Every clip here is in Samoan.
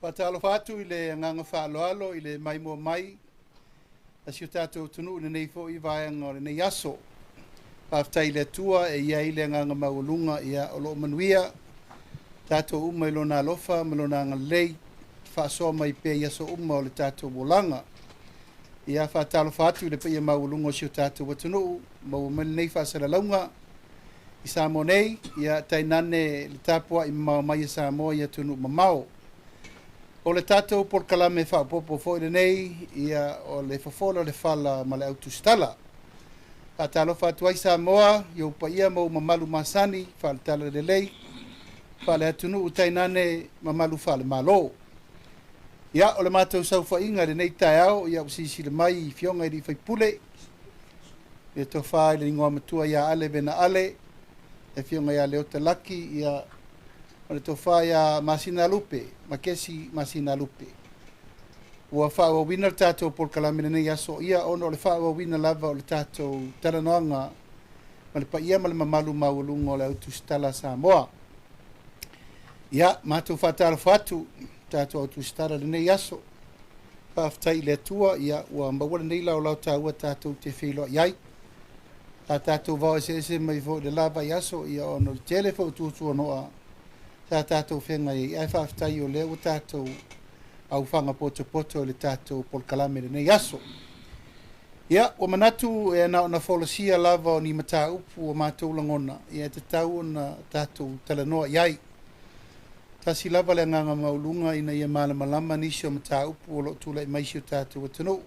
Faatalofa atu i le agaga faaaloalo i le maimoa mai a si o tatou atunuu i lenei foi vaega o lenei aso. Faafetai i le Atua e i ai le agaga maualuga, ia o lo o manuia tatou uma i Lona alofa ma Lona agalelei, faasoa mai pea i aso uma o le tatou olaga. Ia, faatalofa atu i le paia maualuga o si o tatou atunuu, maua mai lenei faasalalauga i Samoa nei, ia tainane le tapuai mamao mai a Samoa i atunuu mamao. O le tatou polokalame faaopoopo foi lenei, ia o le fofola o le fala ma le autusitala. Faatalofa atu ai Samoa i ou paia ma ou mamalu masani, faaletala lelei, faale-atunuu tainane mamalu faale-Malo. Ia, o le matou saofaiga i lenei taeao, ia ua silasila mai i afioga i sui usufono, le tofa i le igoa matua ia Ale Vena Ale, le afioga ia Leota Laki, ia ma le tofa ia Masinalupe, Makesi Masinalupe. Ua faaauauina le tatou polokalame i lenei aso, ia ona o le faaauauina lava o le tatou talanoaga ma le paia ma le mamalu maualuga o le au tusitala a Samoa. Ia, matou faatalofa atu tatou au tusitala i lenei aso. Faafetai i le Atua, ia ua maua lenei laolao taua tatou te feiloai ai. Sa tatou vao eseese mai foi i le la vaiaso, ia ona o le tele foi o tuatuanoa sa tatou feagai ai, ae faafetai o lea ua tatou aufaga potopoto i le tatou polokalame i lenei aso. Ia, ua manatu e na ona folasia lava o ni mataupu o matou lagona, ia e tatau ona tatou talanoa i ai. Tasi lava le agaga maualuga ina ia malamalama nisi o mataupu o lo o tulai mai i si o tatou atunuu,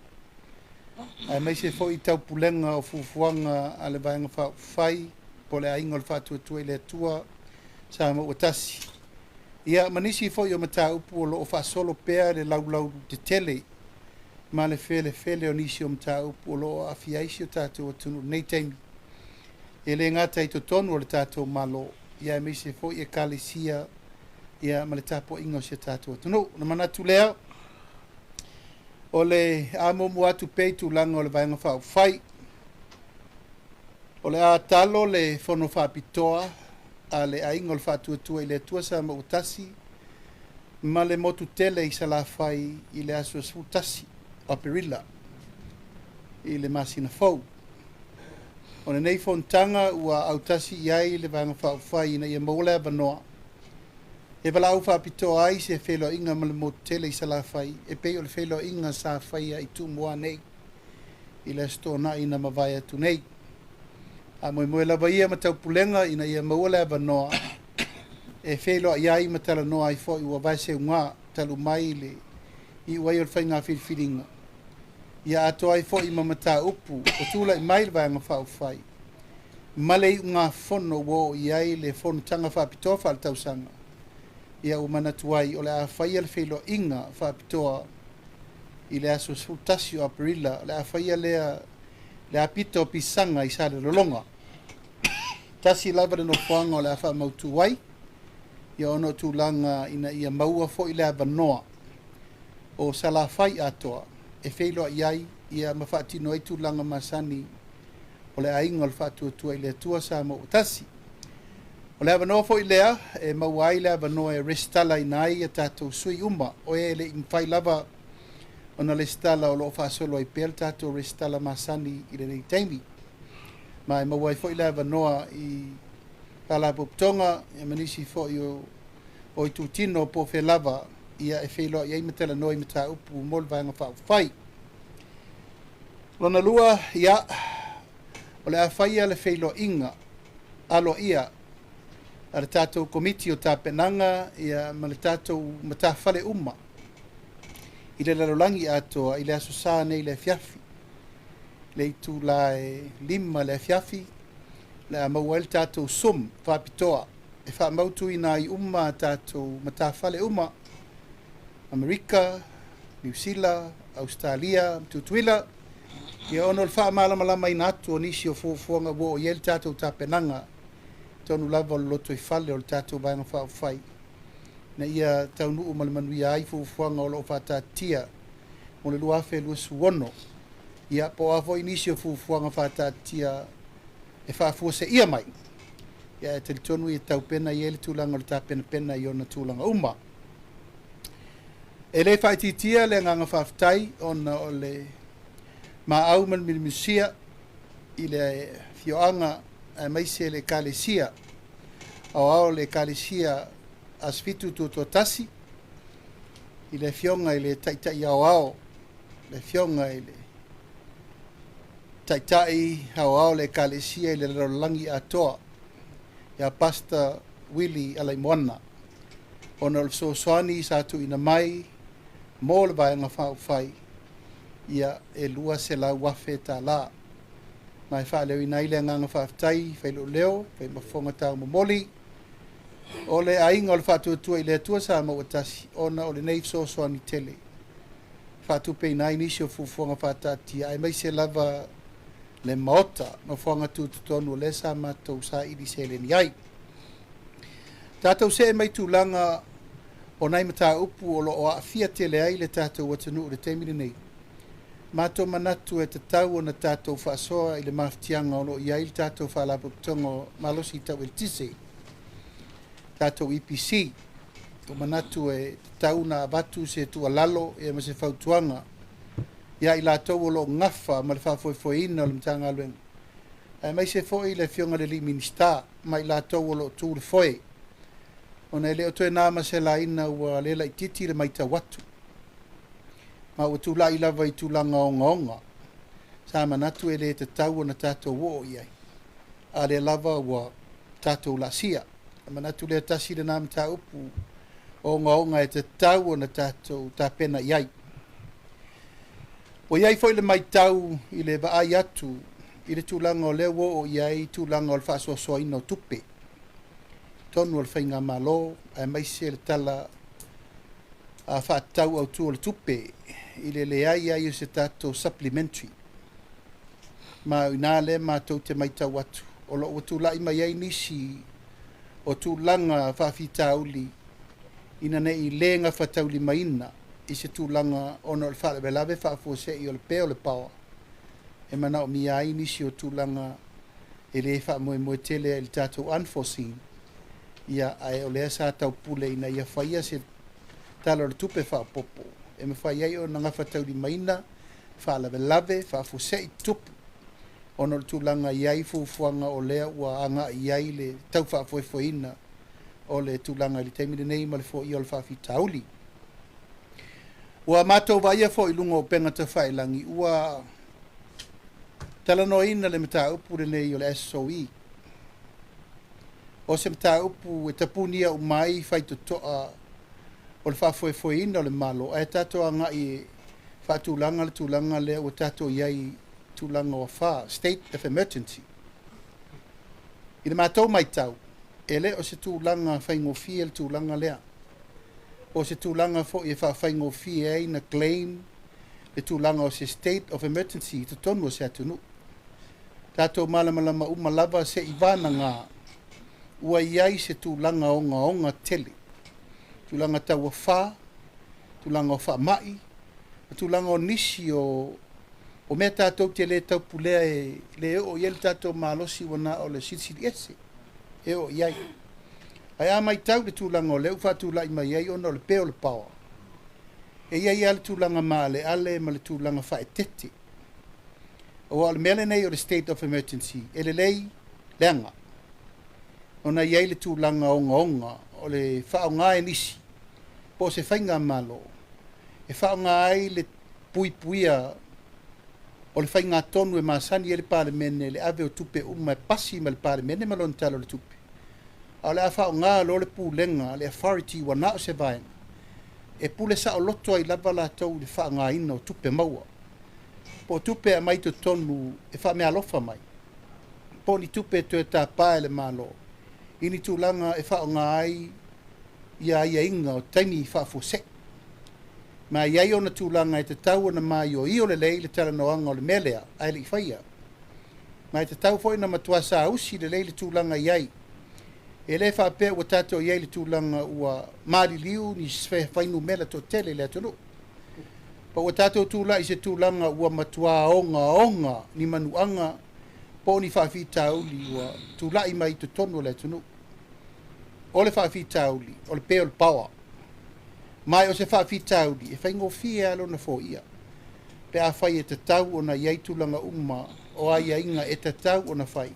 aemaise foi taupulega o fuafuaga a le Vaega Faaupufai po o le Aiga o le Faatuatua i le Atua Samoa ua Tasi. Ia, ma nisi foi o mataupu o lo o faasolo pea le laulau tetele ma le felefele o nisi o mataupu o lo o aafia ai si o tatou atunuu i lenei taimi. E le gata i totonu o le tatou Malo, ia aemaise foi ekalesia ia ma le tapuaiga o si o tatou atunuu. Ona manatu lea, o le a muamua atu pea i tulaga o le Vaega Faaupufai. O le a talo le fono faapitoa a le Aiga o le Faatuatua i le Atua Samoa ua Tasi ma le motu tele i Salafai i le aso 11 o Aperila i le masina fou. O lenei fonotaga ua autasi i ai le Vaega Faaupufai ina ia maua le avanoa e valaau faapitoa ai se feiloaiga ma le motu tele i Salafai e pei o le feiloaiga sa faia i Tumua nei i le Aso Toonai na mavae atu nei. Faamoemoe lava ia ma taupulega ina ia maua le avanoa e feiloai ai ma talanoa ai foi ua vaeseuga talu mai le iu ai o le faiga filifiliga, ia atoa ai foi ma mataupu o tulai mai le Vaega Faaupufai ma le iugafono ua oo i ai le fonotaga faapitoa faaletausaga. Ia ua manatu ai o le a faia le feiloaiga faapitoa i le aso 11 o Aperila, o le a faia lea le apito o Pisaga i Salelologa. Tasi lava le nofoaga o le a faamautu ai, ia ona o tulaga ina ia maua foi le avanoa o Salafai atoa e feiloai ai ia ma faatino ai tulaga masani o le Aiga o le Faatuatua i le Atua Samoa ua Tasi. O le avanoa foi lea e maua ai le avanoa e resitalaina ai a tatou sui uma o e le i mafai lava ona resitala o lo o faasolo ai pea le tatou resitala masani i lenei taimi. Ma e maua ai foi le avanoa i Faalapotopotoga ma nisi foi o itutino po o fea lava ia e feiloai ai ma talanoa i mataupu mo le Vaega Faaupufai. Lona lua, ia, o le a faia le feiloaiga aloaia a le tatou Komiti o Tapenaga ia, ma le tatou matafale uma i le lalolagi atoa i le aso Sa nei i le afiafi, le itula e 5 le afiafi, o le a maua ai le tatou Zoom faapitoa e faamautuina ai uma a tatou matafale uma, Amerika, Niu Sila, Ausetalia ma Tutuila, ia ona o le faamalamalamaina atu o nisi o fuafuaga ua oo i ai le tatou tapenaga tonu lava o le lotoifale o le tatou Vaega Faaupufai ina ia taunuu ma le manuia ai fuafuaga o lo o faataatitia mo le 2026, ia po o a foi nisi o fuafuaga faataatitia e faafuaseia mai, ia e talitonu ia taupena i ai le tulaga o le tapenapena i ona tulaga uma. E lē faaitiitia le agaga faafetai ona o le maau ma le milimilisia i le afioaga aemaise le Ekalesia Aoao, le Ekalesia Asofitu Tutoatasi, i le Afioga i le Taitai Aoao, le Afioga i le Taitai Aoao o le Ekalesia i le lalolagi atoa, ia Pastor Willie Alaimoana, ona o le fesoasoani sa tuuina mai mo le Vaega Faaupufai, ia e $200,000. Ma e faaleoina ai le agaga faafetai, fai lou leo, fai ma fofoga taumomoli o le Aiga o le Faatuatua i le Atua Samoa ua Tasi, ona o lenei fesoasoani tele faatupeina ai nisi o fuafuaga faataatia, aemaise lava le maota nofoaga tutotonu o lea sa matou saili seleni ai. Tatou see mai tulaga o nai mataupu o lo o aafia tele ai le tatou atunuu i le taimi lenei. Matou manatu e tatau ona tatou faasoa i le mafatiaga o lo o i ai le tatou Faalapotopotoga Malosi Tau Eletise, tatou EPC. Ua manatu e tatau ona avatu se tuualalo ma se fautuaga ia i latou o lo o gafa ma le faafoefoeina o le Matagaluega, aemaise foi le Afioga i le alii Minisita ma i latou o lo o tu le foe, ona e le o toe na ma se laina ua le laitiiti le matau atu, ma ua tulai lava i tulaga ogaoga sa manatu e le tatau ona tatou oo i ai, a lea lava ua tatou laasia. E manatu lea tasi lena mataupu ogaoga e tatau ona tatou tapena i ai. Ua i ai foi le matau i le vaai atu i le tulaga o lea ua oo i ai tulaga o le faasoasoaina o tupe totonu o le faigamalo, aemaise le tala faatatau autu o le tupe i le leai ai o se tatou supplementary. Ma o i ina lea matou te matau atu o lo o ua tulai mai ai nisi o tulaga faafitauli ina ne i le gafataulimaina i se tulaga ona o le faalavelave faafuasei o le pē o le paoa, e manaomia ai nisi o tulaga e le faamoemoe tele i le tatou unforeseen. Ia, ae o lea sa taupule ina ia faia se Tala o le Tupe Faaopoopo e mafai ai ona gafataulimaina faalavelave faafuasei tutupu, ona o le tulaga e i ai fuafuaga o lea ua agai i ai le tau faafoefoeina o le tulaga i le taimi lenei ma le foia o le faafitauli. Ua matou vaaia foi i luga o upega tafailagi ua talanoaina le mataupu lenei o le SOE. O se mataupu e tapunia uma ai faitotoa o le faafoefoeina o le Malo, ae tatou agai e faatulaga le tulaga lea ua tatou i ai i tulaga o afa, state of emergency. I le matou matau, e le o se tulaga faigofie le tulaga lea, o se tulaga foi e faafaigofie ai na claim le tulaga o se state of emergency i totonu o se atunuu. Tatou malamalama uma lava se i vanaga ua i ai se tulaga ogaoga tele, tulaga tauafa, tulaga o faamai, ma tulaga o nisi o mea tatou te le taupulea e le oo i ai le tatou malosi, ua na o le silisili ese e oo i ai. Ae a matau le tulaga o lea ua faatulai mai ai ona o le pē o le paoa, e i ai lava le tulaga maaleale ma le tulaga faaeteete. Aua o le mea lenei o le state of emergency, e lelei leaga ona e i ai le tulaga ogaoga o le faaaoga e nisi po o se faigamalo e faaaoga ai le puipuia o le faigatonu e masani ai le Palemene, le ave o tupe uma e pasi ma le Palemene ma lona Tala o le Tupe. A o le a faaaoga loa le pulega, le authority, ua na o se vaega e pule saoloto ai lava latou i le faaaogaina o tupe maua po o tupe e aumai totonu e faameaalofa mai, po o ni tupe e toe tapa e le Malo i ni tulaga e faaaoga ai ia aiaiga o taimi faafuasei. Ma e i ai ona tulaga e tatau ona maioio lelei le talanoaga o le mea lea ae le i faia. Ma e tatau foi ona matua sausi lelei le tulaga i ai. E le faapea ua tatou i ai i le tulaga ua maliliu ni fuainumera toatele i le atunuu, pa ua tatou tulai i se tulaga ua matua ogaoga ni manuaga po o ni faafitauli ua tulai mai i totonu o le atunuu. O le faafitauli o le pē o le paoa. Ma o se faafitauli e faigofie lava lona foia pe afai e tatau ona i ai tulaga uma o aiaiga e tatau ona fai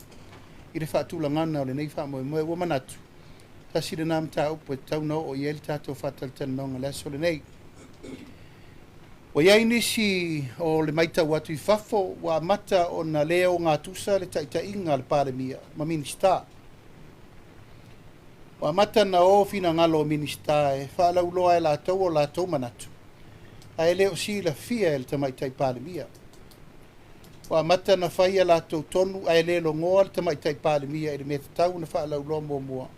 i le faatulagaga o lenei faamoemoe. Ua manatu, tasi lena mataupu e tatau ona oo i ai le tatou faatalatalanoaga i le aso lenei. Ua i ai nisi o le matau atu i fafo ua amata ona le ogatusa le taitaiga a le Palemia ma Minisita. Ua amata ona o finagalo o Minisita e faalauiloa e latou o latou manatu, ae le o silafia e le Tamaitai Palemia. Ua amata ona fai a latou tonu ae le logoa le Tamaitai Palemia i le mea tatau ona faalauiloa muamua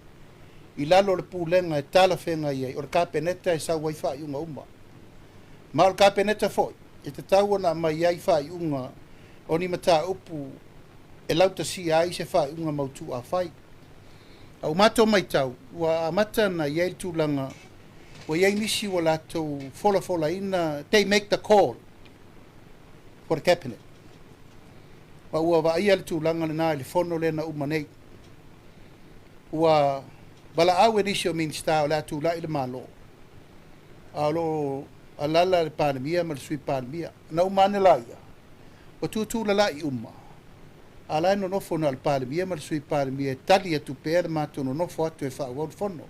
i lalo o le pulega e talafeagai ai, o le Kapeneta e sau ai faaiuga uma. Ma o le Kapeneta foi e tatau ona aumai ai faaiuga o ni mataupu e lautasia ai se faaiuga mautu afai. A ua matou matau, ua amata ona i ai le tulaga ua i ai nisi ua latou folafolaina, they make the call for the cabinet. Ma ua vaaia le tulaga lena i le fono lea na uma nei. Ua valaau e nisi o Minisita o le a tulai le Malo, a o lo o alala le Palemia ma le Sui Palemia. Na uma ane laia, ua tutulalai uma, a la e nonofo na o le Palemia ma le Sui Palemia e tali atu pea le matou nonofo atu e faaauau le fono.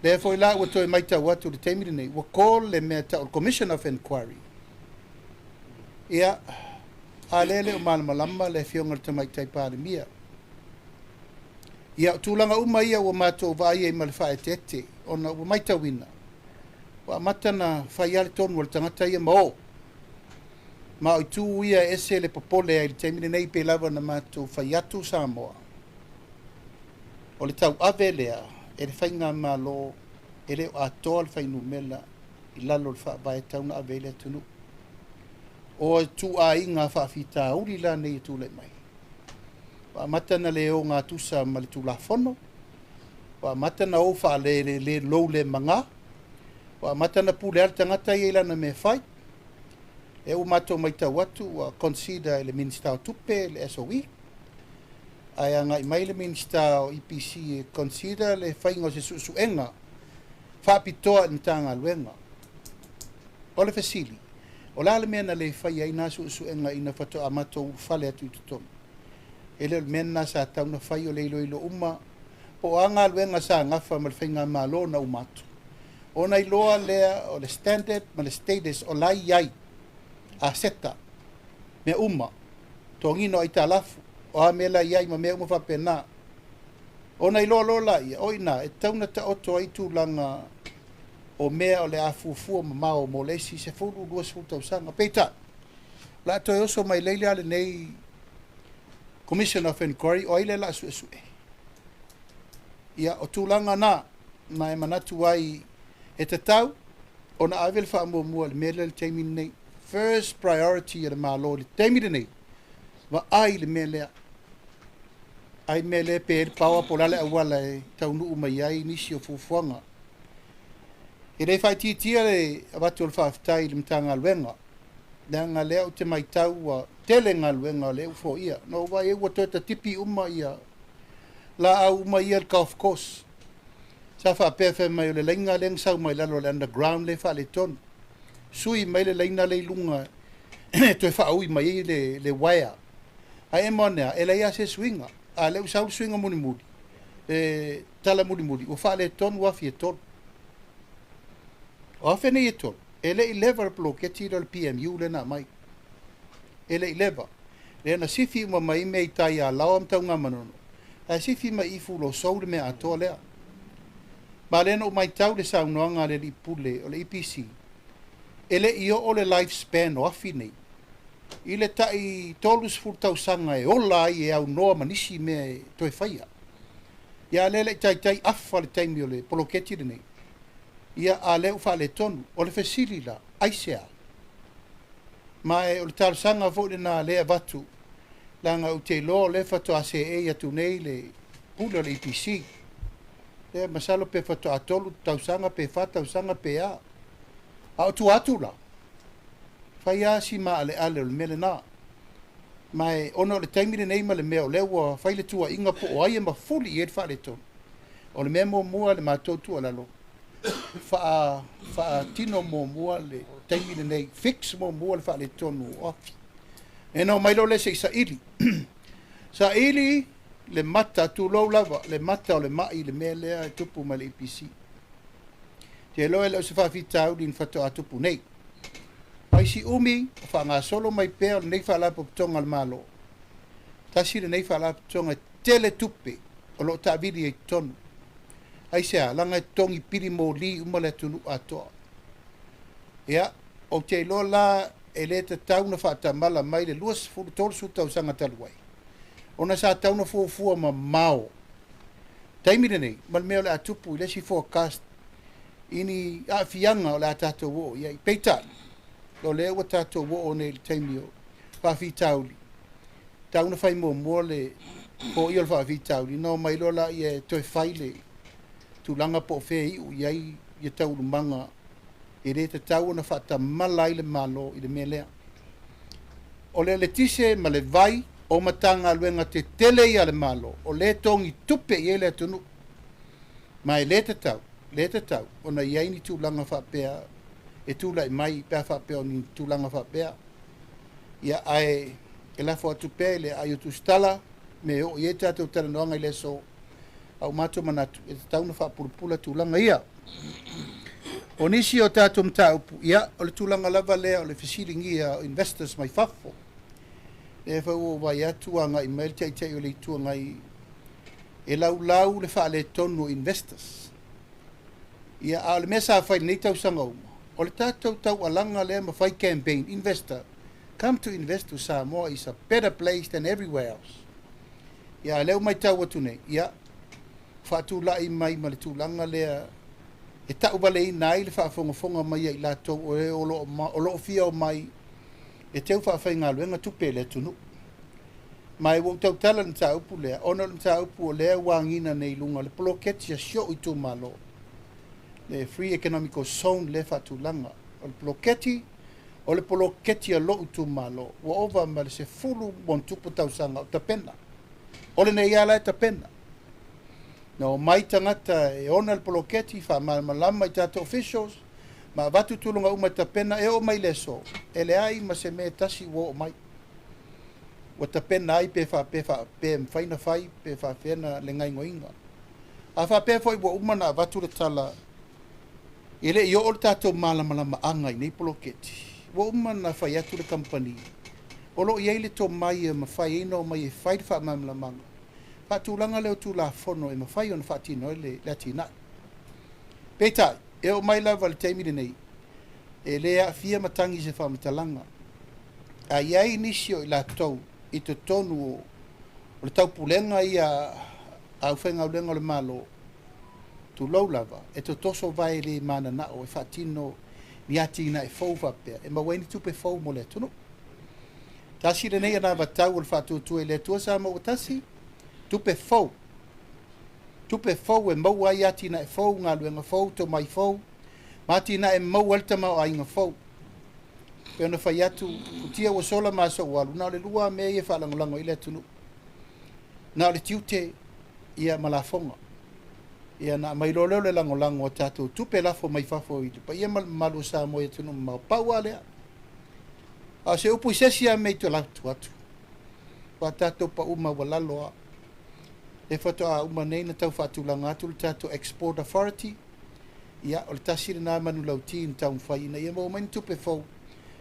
Lea foi la ua toe matau atu i le taimi lenei, ua call le mea tau o le Commission of Inquiry. Ia, a lea e le o malamalama le afioga i le Tamaitai Palemia. Ia, o tulaga uma ia ua matou vaai ai ma le faaeteete, ona ua matauina, ua amata ona fai lava le tonu a le tagata ia ma o. Ma o itu ia e ese le popole ai i le taimi lenei pei lava ona matou fai atu Samoa. O le tauave lea e le faigamalo e le o atoa le fuainumera i lalo o le faavae e tatau ona ave ai le atunuu. O ituaiga faafitauli la nei e tulai mai, ua amata ona le ogatusa ma le Tulafono, ua amata ona o faalele lou le maga, ua amata ona pule lava le tagata ia i lana mea e fai. E ua matou matau atu ua consider e le Minisita o Tupe le SOE, ae agai mai le Minisita o EPC e consider le faiga o se suesuega faapitoa i le Matagaluega. O le fesili, o le a le mea na le faia ai na suesuega ina faatoa matou ulufale atu i totonu? E le o le mea lena sa tatau ona fai, o le iloilo uma po o a galuega sa gafa ma le faigamalo na uma atu, ona iloa lea o le standard ma le status o la e i ai aseta, mea uma, togiina o aitalafu, o a mea la e i ai ma mea uma faapena. Ona iloa loa laia, o i ina e tatau ona taoto ai tulaga o mea o le a fuafua mamao mo le isi 10, 20 tausaga. Peitai, o le a toe oso mai nei la lenei Commission of Inquiry, o ai lea o le a suesue? Ia, o tulaga na, ma e manatu ai e tatau ona ave le faamuamua i le mea lea i le taimi lenei. First priority a le Malo i le taimi lenei, vaai i le mea lea. Ai mea lea pe le paoa po o le a le auala e taunuu mai ai nisi o fuafuaga. E le faaitiitia le avatu o le faafetai i le Matagaluega, leaga lea ou te matau ua tele galuega o lea ua foia. Na ou vaai ai ua toe tatipi uma ia laau uma ia i le golf course. Sa faapea fai mai o le laina lea na sau mai lalo o le underground lea e faaletonu. Sui mai le laina lea i luga e toe faaui mai ai le wire. Ae emo ane lava, e leai lava se suiga. A o lea ua sau le suiga mulimuli, le tala mulimuli, ua faaletonu afi e 3. O afi nei e 3, e le i leva le poloketi lea o le PMU lea na aumai. E le i leva. Lea na sifi uma mai mea i tai a Alaoa ma Tanugamanono, ae sifi mai i Fulosou le mea atoa lea. Ma lea na ou matau i le saunoaga a le alii pule o le EPC, e le i oo le life span o afi nei i le tai 30 tausaga e ola ai e aunoa ma nisi mea e toe faia. Ia a lea e le i taitai afa le taimi o le poloketi lenei, ia a lea ua faaletonu. O le fesili la, aisea? Ma o le talosaga foi lena lea e avatu, leaga ou te iloa o lea faatoa seei atu nei le pule o le EPC. Lea masalo pe faatoa 3 tausaga pe 4 tausaga pe a. A o tua atu la, fai lava si maaleale o le mea lena. Ma e ona o le taimi lenei ma le mea o lea ua fai le tuuaiga po o ai e mafuli i ai le faaletonu. O le mea muamua le matou tuualalo, Faatino muamua le taimi lenei, fix muamua le faaletonu o afi. E na omai loa lea se i saili. Saili le mata, tulou lava, le mata o le mai, le mea lea e tupu mai le EPC. Te iloa e le o se faafitauli na faatoa tupu nei. Ai si umi o faagasolo mai pea o lenei faalapotopotoga a le Malo. Tasi lenei faalapotopotoga e tele tupe o lo o taavili ai totonu. Aisea? Leaga e totogi pili moli uma le atunuu atoa. Ia, ou te iloa la e le tatau ona faatamala mai le 20, 30 tausaga talu ai, ona sa tatau ona fuafua mamao taimi lenei ma le mea o le a tupu i le isi forecast i ni aafiaga o le a tatou oo i ai. Peitai, o lea ua tatou oo nei i le taimi o faafitauli, tatau ona fai muamua le foia o le faafitauli, ona omai loa lea e toe fai le tulaga po o fea e iu i ai ia taualumaga. E le tatau ona faatamala ai le Malo i le mea lea. O le eletise ma le vai o Matagaluega tetele ia a le Malo, o lea e togi tupe i ai le atunuu. Ma e le tatau, le tatau ona i ai ni tulaga faapea e tulai mai pe a faapea o ni tulaga faapea. Ia, ae e lafo atu pea i le aai o Tusitala me oo i ai tatou talanoaga i le aso, a ua matou manatu e tatau ona faapulapula tulaga ia. O nisi o tatou mataupu, ia, o le tulaga lava lea o le fesiligia o investors mai fafo. Lea foi ua ou vaai atu agai mai le Taitai o le Itu Agai e laulau le faaletonu o investors. Ia, a o le mea sa fai i lenei tausaga uma, o le tatou taualaga lea ma fai campaign, investor, come to invest to Samoa is a better place than everywhere else. Ia, a lea ua matau atu nei, ia, faatulai mai ma le tulaga lea e tauvaleina ai le faafogafoga mai ia i latou o e o lo o fia o mai e teu faafaigaluega tupe i le atunuu. Ma e ua ou tautala i le mataupu lea, ona o le mataupu o lea ua agiga nei i luga o le poloketi a si ou itumalo, le Free Economical Zone lea faatulaga. O le poloketi, o le poloketi a lou itumalo, ua ova ma le 10+ tausaga o tapena. O lenei lava la e tapena. Na omai tagata e ona le poloketi, faamalamalama i tatou officials, ma avatu tulaga uma e tapena, e oo mai le aso, e leai ma se mea e tasi ua oo mai. Ua tapena ai pe faapea pe mafai ona fai, pe faapefea na le gaoioiga. A faapea foi ua uma ona avatu le tala, e le i oo le tatou malamalamaaga i nei poloketi, ua uma ona fai atu le kamupani, o lo o i ai le tomai e mafai ai ona omai e fai le faamalamalamaga, faatulaga lea o Tulafono e mafai ona faatino ai le atinae. Peitai, e oo mai lava i le taimi lenei, e le aafia matagi i se faamatalaga. A i ai nisi o i latou i totonu o le taupulega ia a aufaigaluega o le Malo, tulou lava, e totoso vae le mananao e faatino ni atinae fou faapea, e maua ai ni tupe fou mo le atunuu. Tasi lenei anavatau o le Faatuatua i le Atua Samoa ua tasi, tupe fou. Tupe fou e maua ai atinae fou, galuega fou, tomai fou, ma atinae e maua ai le tamaoaiga fou. Pei ona fai atu, futia ua sola ma aso ua alu, na o le lua mea ia e faalagolago i le atunuu. Na o le tiute ia ma lafoga. Ia na aumai loa lea o le lagolago a tatou tupe lafo mai fafo i le paia ma le mamalu o Samoa i atunuu mamao. Pau lava lea. A o se upu i se isi lava mea i tua atu, ua tatou pau maualalo lava. E faatoa uma nei na tau faatulaga atu le tatou Export Authority. Ia, o le tasi lena manulauti na taumafai ina ia maua mai ni tupe fou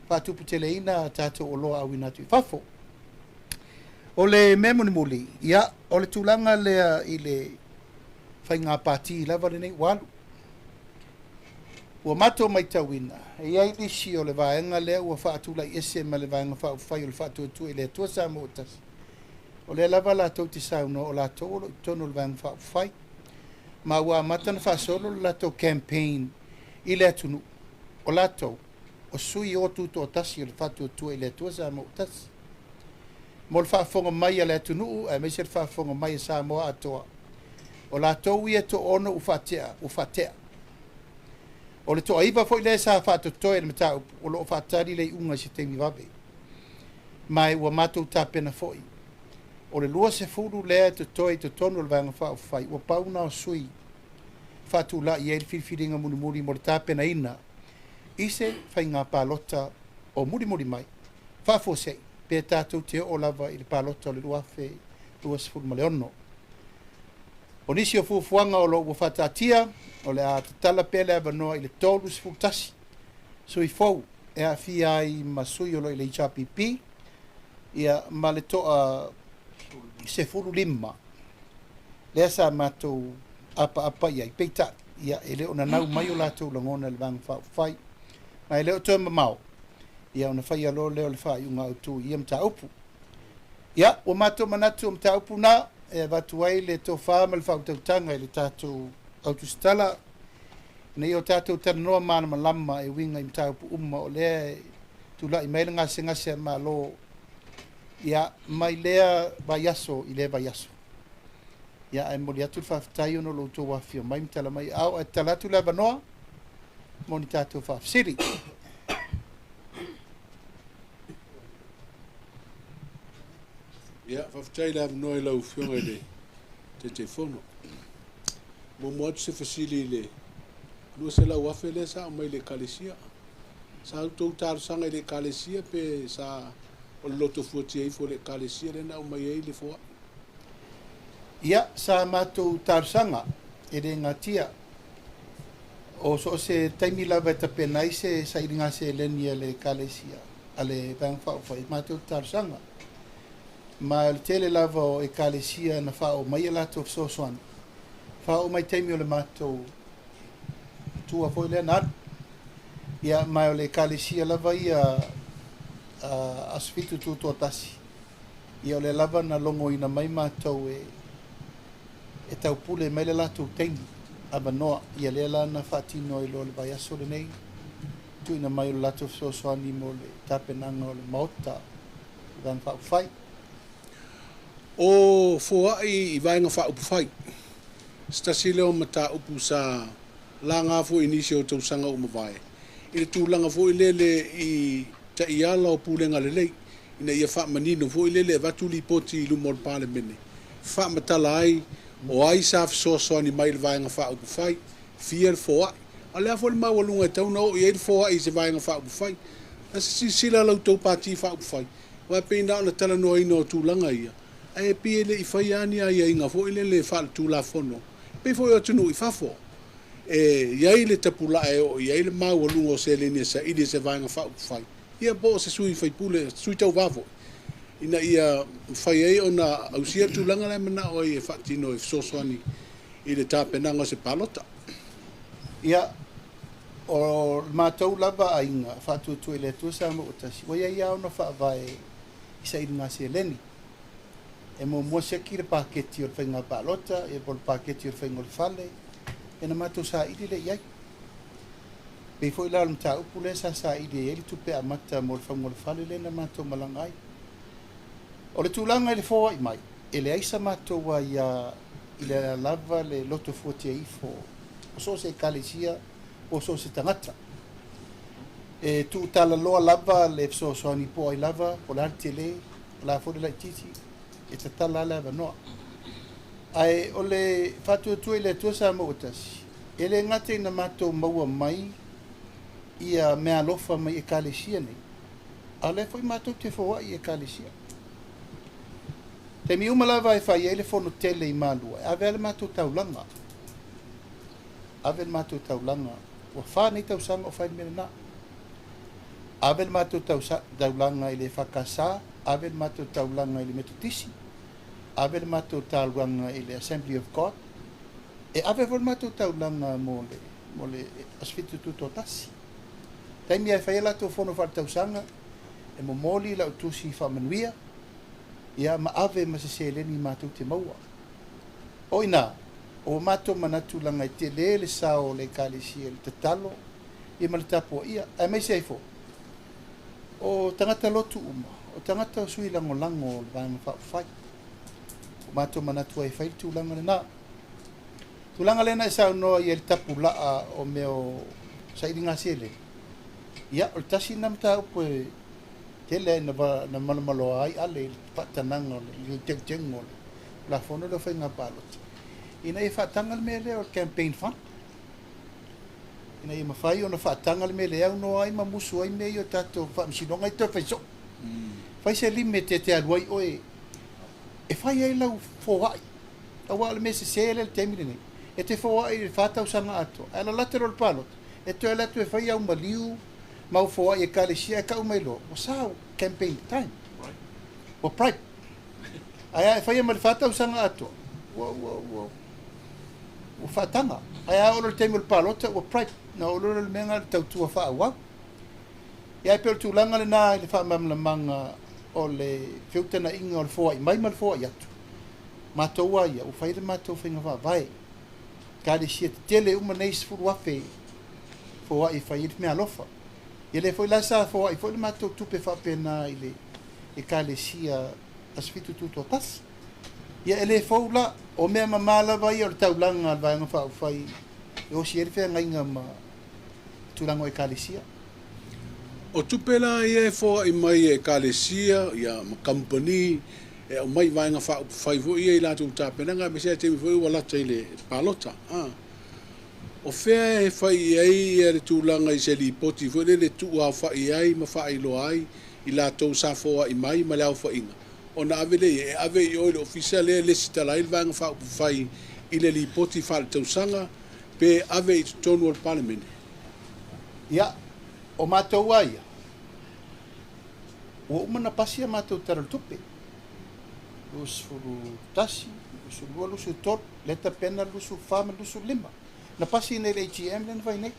faatuputeleina a tatou oloa auina atu i fafo. O le mea mulimuli, ia, o le tulaga lea i le faiga pati lava lenei ua alu. Ua matou matauina, e i ai nisi o le vaega lea ua faatulai ese ma le Vaega Faaupufai o le Faatuatua i le Atua Samoa ua tasi. O lea lava latou te saunoa o latou o lo o i totonu o le Vaega Faaupufai. Ma ua amata ona faasolo le latou campaign i le atunuu. O latou, o sui o tutoatasi o le Faatuatua i le Atua Samoa ua tasi. Mo le faafofoga mai a le atunuu, aemaise le faafofoga mai a Samoa atoa, o latou ia e toaono ua faatea, ua faatea. O le toaiva foi lea sa faatotoe i le mataupu, o lo o faatali le iuga i se taimi vave. Ma e ua matou tapena foi. O le 20 lea e totoe i totonu o le Vaega Faaupufai, ua pau na o sui faatula'i ai le filifiliga mulimuli mo le tapenaina i se faiga palota o mulimuli mai faafuasei pe tatou te oo lava i le palota o le 2026. O nisi o fuafuaga o lo o ua faataatia, o le a tatala pea le avanoa i le 31 sui fou e aafia ai ma sui o lo o i le HRPP, ia ma le toa 15 lea sa matou apaapa i ai. Peitai, ia, e le o nanau mai o latou lagona i le Vaega Faaupufai, ma e le o toe mamao, ia ona faia loa lea o le faaiuga autu i ia mataupu. Ia, ua matou manatu o mataupu na e avatu ai le tofa ma le faautautaga i le tatou autusitala, ina ia o tatou talanoa malamalama e uiga i mataupu uma o lea e tulai mai le gasegase a Malo, ia, mai lea vaiaso i lea vaiaso. Ia, ae momoli atu le faafetai ona o lo outou afifio mai ma tala mai aao, ae tatala atu le avanoa mo ni tatou faafesili. Ia, faafetai i le avanoa i lau Afioga i le Taitaifono. Muamua atu se fesili i le 200,000 lea sa aumai i le Ekalesia. Sa outou talosaga i le Ekalesia pe sa o le loto fuatia ifo o le Ekalesia lea na aumai ai le foai? Ia, sa matou talosaga, e le gatia. O so o se taimi lava e tapena ai se sailiga seleni a le Ekalesia, a le Vaega Faaupufai, matou te talosaga. Ma o le tele lava o Ekalesia na faaoo mai a latou fesoasoani, faaoo mai taimi o le matou tua foi lea na alu. Ia, ma o le Ekalesia lava ia Aso Fitu Tutoatasi, ia o lea lava na logoina mai matou e taupule mai le latou taimi avanoa, ia lea la na faatino ai loa le vaiaso lenei, tuuina mai o le latou fesoasoani mo le tapenaga o le Maota i Vaega Faaupufai. O foai i Vaega Faaupufai, se tasi lea o mataupu sa laga foi i nisi o tausaga ua mavae, i le tulaga foi lele i taiala o pulega lelei, ina ia faamanino foi lele e avatu lipoti i luma o le Palemene, faamatala ai o ai sa fesoasoani mai i le Vaega Faaupufai, fia le foai. A o le a foi le maualuga e tatau ona oo i ai le foai i se Vaega Faaupufai? A se silasila la outou Pati Faaupufai, aua e pei na ona talanoaina o tulaga ia, ae pei e le i faia lava ni aiaiga foi lele faaletulafono, e pei foi o atunuu i fafo, e i ai le tapulaa e oo i ai le maualuga o seleni e saili e se Vaega Faaupufai, ia po o se sui faipule, sui tauva foi, ina ia mafai ai ona ausia le tulaga la e manao ai e faatino e fesoasoani i le tapenaga o se palota. Ia, o le matou lava aiga faatuatua i le Atua Samoa ua tasi, ua i ai lava ona faavae i sailiga seleni. E muamua siaki le paketi o le faiga palota, ia po o le paketi o le faiga o le fale, ia na matou saili lea i ai. Pei foi la o le mataupu lea sa saili ai le tupe amata mo le fauga o le fale lea na matou malaga ai. O le tulaga i le foai mai, e leai sa matou aia i le lava le loto fuatia ifo o so o se ekalesia po o so o se tagata. E tuutalaloa lava le fesoasoani po o ai lava, po o le a le tele, o le a foi le laitiiti, e tatala lava le avanoa. Ae o le faatuatua i le Atua Samoa ua tasi, e le gata ina matou maua mai ia meaalofa mai ekalesia nei, a o lea foi matou te foai i ekalesia. Taimi uma lava e fai ai le fono tele i Malua, e ave lava le matou taulaga. Ave le matou taulaga, ua 4 nei tausaga o fai le mea lena. Ave le matou taulaga i le EFKS, ave le matou taulaga i le Metotisi, ave le matou taulaga i le Assembly of God, e ave foi le matou taulaga mo le Aso Fitu Tutoatasi. Taimi e fai ai latou fono faaletausaga, e momoli lau tusi faamanuia, ia ma ave ma se seleni matou te maua. O ina, o matou manatu laga e tele le sao o le ekalesia i le tatalo, ia ma le tapuaia. Aemaise ai foi, o tagata lotu uma, o tagata o sui lagolago o le Vaega Faaupufai. O matou manatu ai e fai le tulaga lena. Tulaga lena e saunoa i ai le tapulaa o mea o sailiga seleni, ia, o le tasi lena mataupu e tele ai na malomaloa ai ale i le faatanaga o le teuteuga o le Tulafono lea o Faiga Palota, ina ia faataga le mea lea o le campaign fund. ina ia mafai ona faataga le mea lea e aunoa ai ma musu ai mea ia o tatou faamasinoga e toe fai soo. Fai se limit e te alu ai oe e fai ai lau foai, aua o le mea sesē lea i le taimi lenei, e te foai i le 4 tausaga atoa, ae lalata loa le palota, e toe alu atu e fai au maliu ma au foai ekalesia, ae tau mai loa ua sa campaign time, ua bribe. Ae a e faia ma le 4 tausaga atoa, ua faataga, ae a oo loa i le taimi o le palota, ua bribe na oo loa le mea lena o le tautua faaauau. Ia, e pei o le tulaga lena i le faamalamalamaga o le feutagaiga o le foai mai ma le foai atu. Matou a ia ua fai le matou faiga faavae, ekalesia tetele uma nei, 10,000 foai e fai ai le meaalofa. Ia, lea foi la sa foai foi le matou tupe faapena i le ekalesia Aso Fitu Tutoatasi. Ia, e le fou la, o mea mamā lava ia o le taulaga a le Vaega Faaupufai e osi ai le feagaiga ma tulaga o ekalesia. O tupe la ia e foai mai e ekalesia ia ma kamupani e aumai i vaega faaupufai foi ia i latou tapenaga, aemaise lava taimi foi ua lata i le palota. O fea e fai i ai ia le tulaga i se lipoti foi lele tuuaofai ai ma faailoa ai i latou sa foai mai ma le aofaiga, ona ave lea e ave i o i le ofisa lea e lesitala ai le vaega faaupufai i le lipoti faaletausaga, pe ave i totonu o le Palemene? Ia, o matou a ia ua uma na pasi a matou Tala o le Tupe 21, 22, 23, lea tapena 24 ma 25, na pasi nei le AGM lea na fai nei.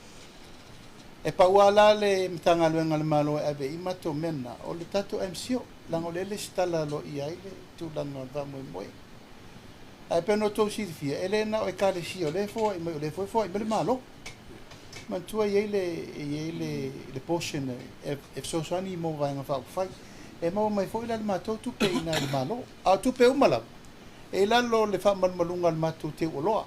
E pau lava la le Matagaluega a le Malo e ave i matou mea na, o le tatou MCIL, leaga o lea e lesitala aloaia ai le tulaga o le faamoemoe. Ae pei ona outou silafia, e le na o ekalesia o lea e foai mai, o lea foi e foai mai le Malo. Manatua e i ai le portion e fesoasoani mo vaega faaupufai, e maua mai foi la le matou tupe i ina i le Malo. A o tupe uma lava, e i lalo o le faamalumaluga a le matou teuoloa,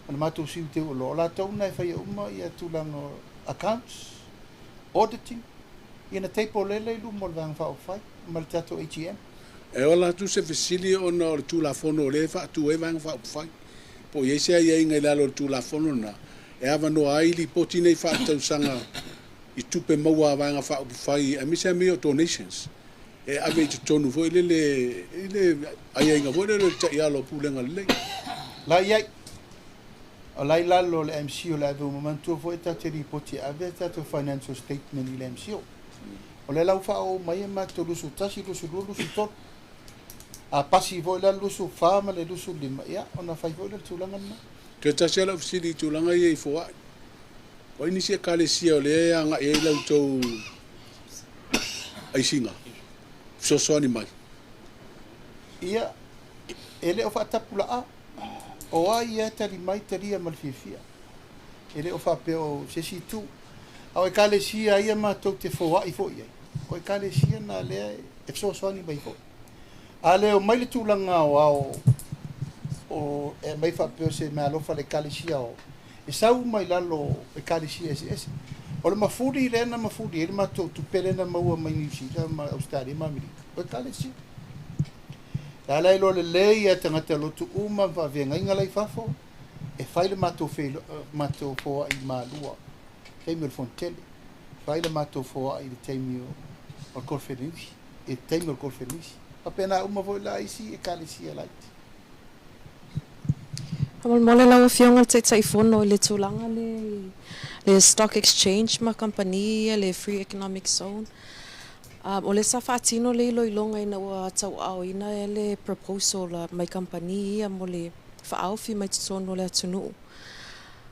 o le matou siu teuoloa, o latou na e faia uma ia tulaga o accounts, auditing, ia na table lele i luma o le Vaega Faaupufai ma le tatou AGM. E ola atu se fesili ona o le Tulafono o lea e faatu ai vaega faaupufai. Po o i ai se aiaiga i lalo o le Tulafono na e avanoa ai lipoti nei faaletausaga i tupe maua a vaega faaupufai, aemaise lava mea o donations, e ave i totonu foi lele i le aiaiga foi lele o le taiala o pulega lelei. La i ai, o la i lalo o le MC o le ave uma. Manatua foi tatou lipoti e ave tatou financial statement i le MCIL. O lea la ua faaoo mai e matou 21, 22, 23. A pasi foi la le 24 ma le 25, ia ona fai foi le tulaga lena. Toe tasi lava lau fesili i tulaga ia i foai. O ai nisi ekalesia o lea e agai ai la outou aisiga fesoasoani mai? Ia, e le o faatapulaa. O ai ia e tali mai, talia ma le fiafia. E le o faapea o se isi itu. A o ekalesia ia matou te foai foi ai, o ekalesia na lea e fesoasoani mai foi. A le o mai le tulaga o ao o e mai faapea o se meaalofa le ekalesia o e sau mai lalo o ekalesia eseese. O le mafuli lea na mafuli ai le matou tupe lea na maua mai Niu Sila ma Ausetalia ma Amerika, o ekalesia. Le ala e iloa lelei e tagata lotu uma ma faafeagaiga la i fafo e fai le matou matou foai malua taimi o le fonotele, fai le matou foai i le taimi o le conference, i le taimi o le conference. Faapena uma foi la isi ekalesia laiti. Faamolemole lau Afioga le Taitaifono i le tulaga le le stock exchange ma kamupani ia le free economic zone. O lea sa faatino le iloiloga ina ua tauaaoina le proposal mai kamupani ia mo le faaofi mai totonu o le atunuu.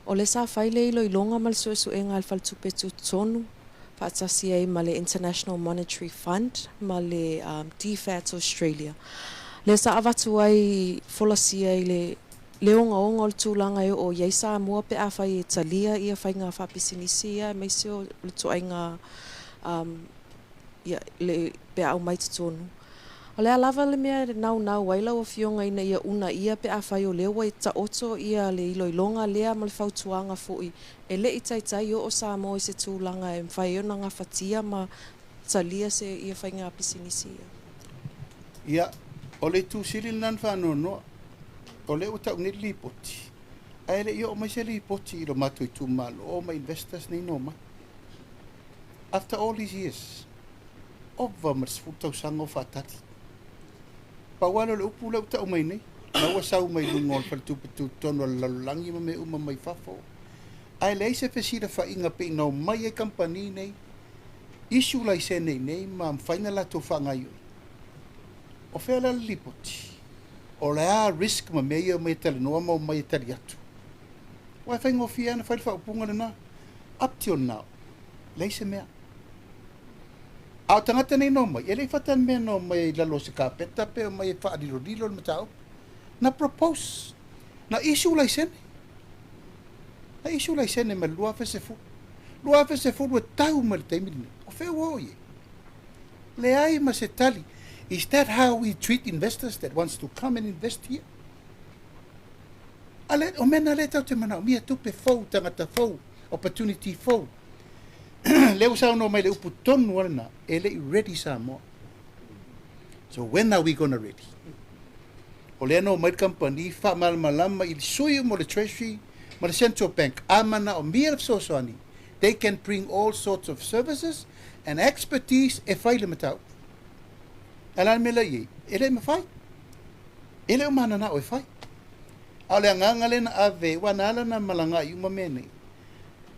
O lea sa fai le iloiloga ma le suesuega a le Faletupe Tutotonu faatasi ai ma le International Monetary Fund ma le DFAT Australia. Lea sa avatu ai folasia i le ogaoga o le tulaga e oo i ai Samoa pe afai e talia ia faiga faapisinisi ia, aemaise o le ituaiga ia, le, pe a aumai totonu. O le a lava le mea e naunau ai lau Afioga ina ia uunaia pe afai o lea ua taoto ia le iloiloga lea ma le fautuaga foi, e le i taitai oo Samoa i se tulaga e mafai ai ona gafatia ma talia se ia faiga pisinisi ia. Ia, o le itu sili lena na faanoanoa, o lea ua tau nei le lipoti. Ae le i oo mai se lipoti i lo matou itumalo ma investors nei na omai. After all these years, ova ma le 10 tausaga o faatali. Pau lava lea o le upu lea ua tau mai nei, la ua sau mai luga o le faletupe tutotonu a le lalolagi ma mea uma mai fafo, ae leai se fesilafaiga pei na omai ai kamupani nei, issue laisene i inei ma mafai ona latou faagaoioi. O fea la le lipoti? O le a risk ma mea ia e omai e talanoa ma omai e tali atu? Aua e faigofie lava ona fai le faaupuga lena, up till now, leai se mea. A o tagata nei na omai, e le i fatamea na omai ai i lalo o se kapeta pe omai e faalilolilo le mataupu. Na propose, na issue laisene. Na issue laisene mai le 2010. 2010 e tau mai le taimi lenei. O fea ua oo i ai? Leai ma se tali. Is that how we treat investors that wants to come and invest here? A le, o mea na lea tatou te manaomia, tupe fou, tagata fou, opportunity fou. Lea ua saunoa mai le upu tonu lava lena, e le i ready Samoa. So when are we gonna ready? O lea na omai le kamupani faamalamalama i sui uma o le Treasury ma le Central Bank, a manaomia le fesoasoani, they can bring all sorts of services and expertise e fai le mataupu. Ae o le a le mea la i ai? E le i mafai. E le o mananao e fai. A o le agaga lea na ave, aua na ala ona malaga uma mea nei,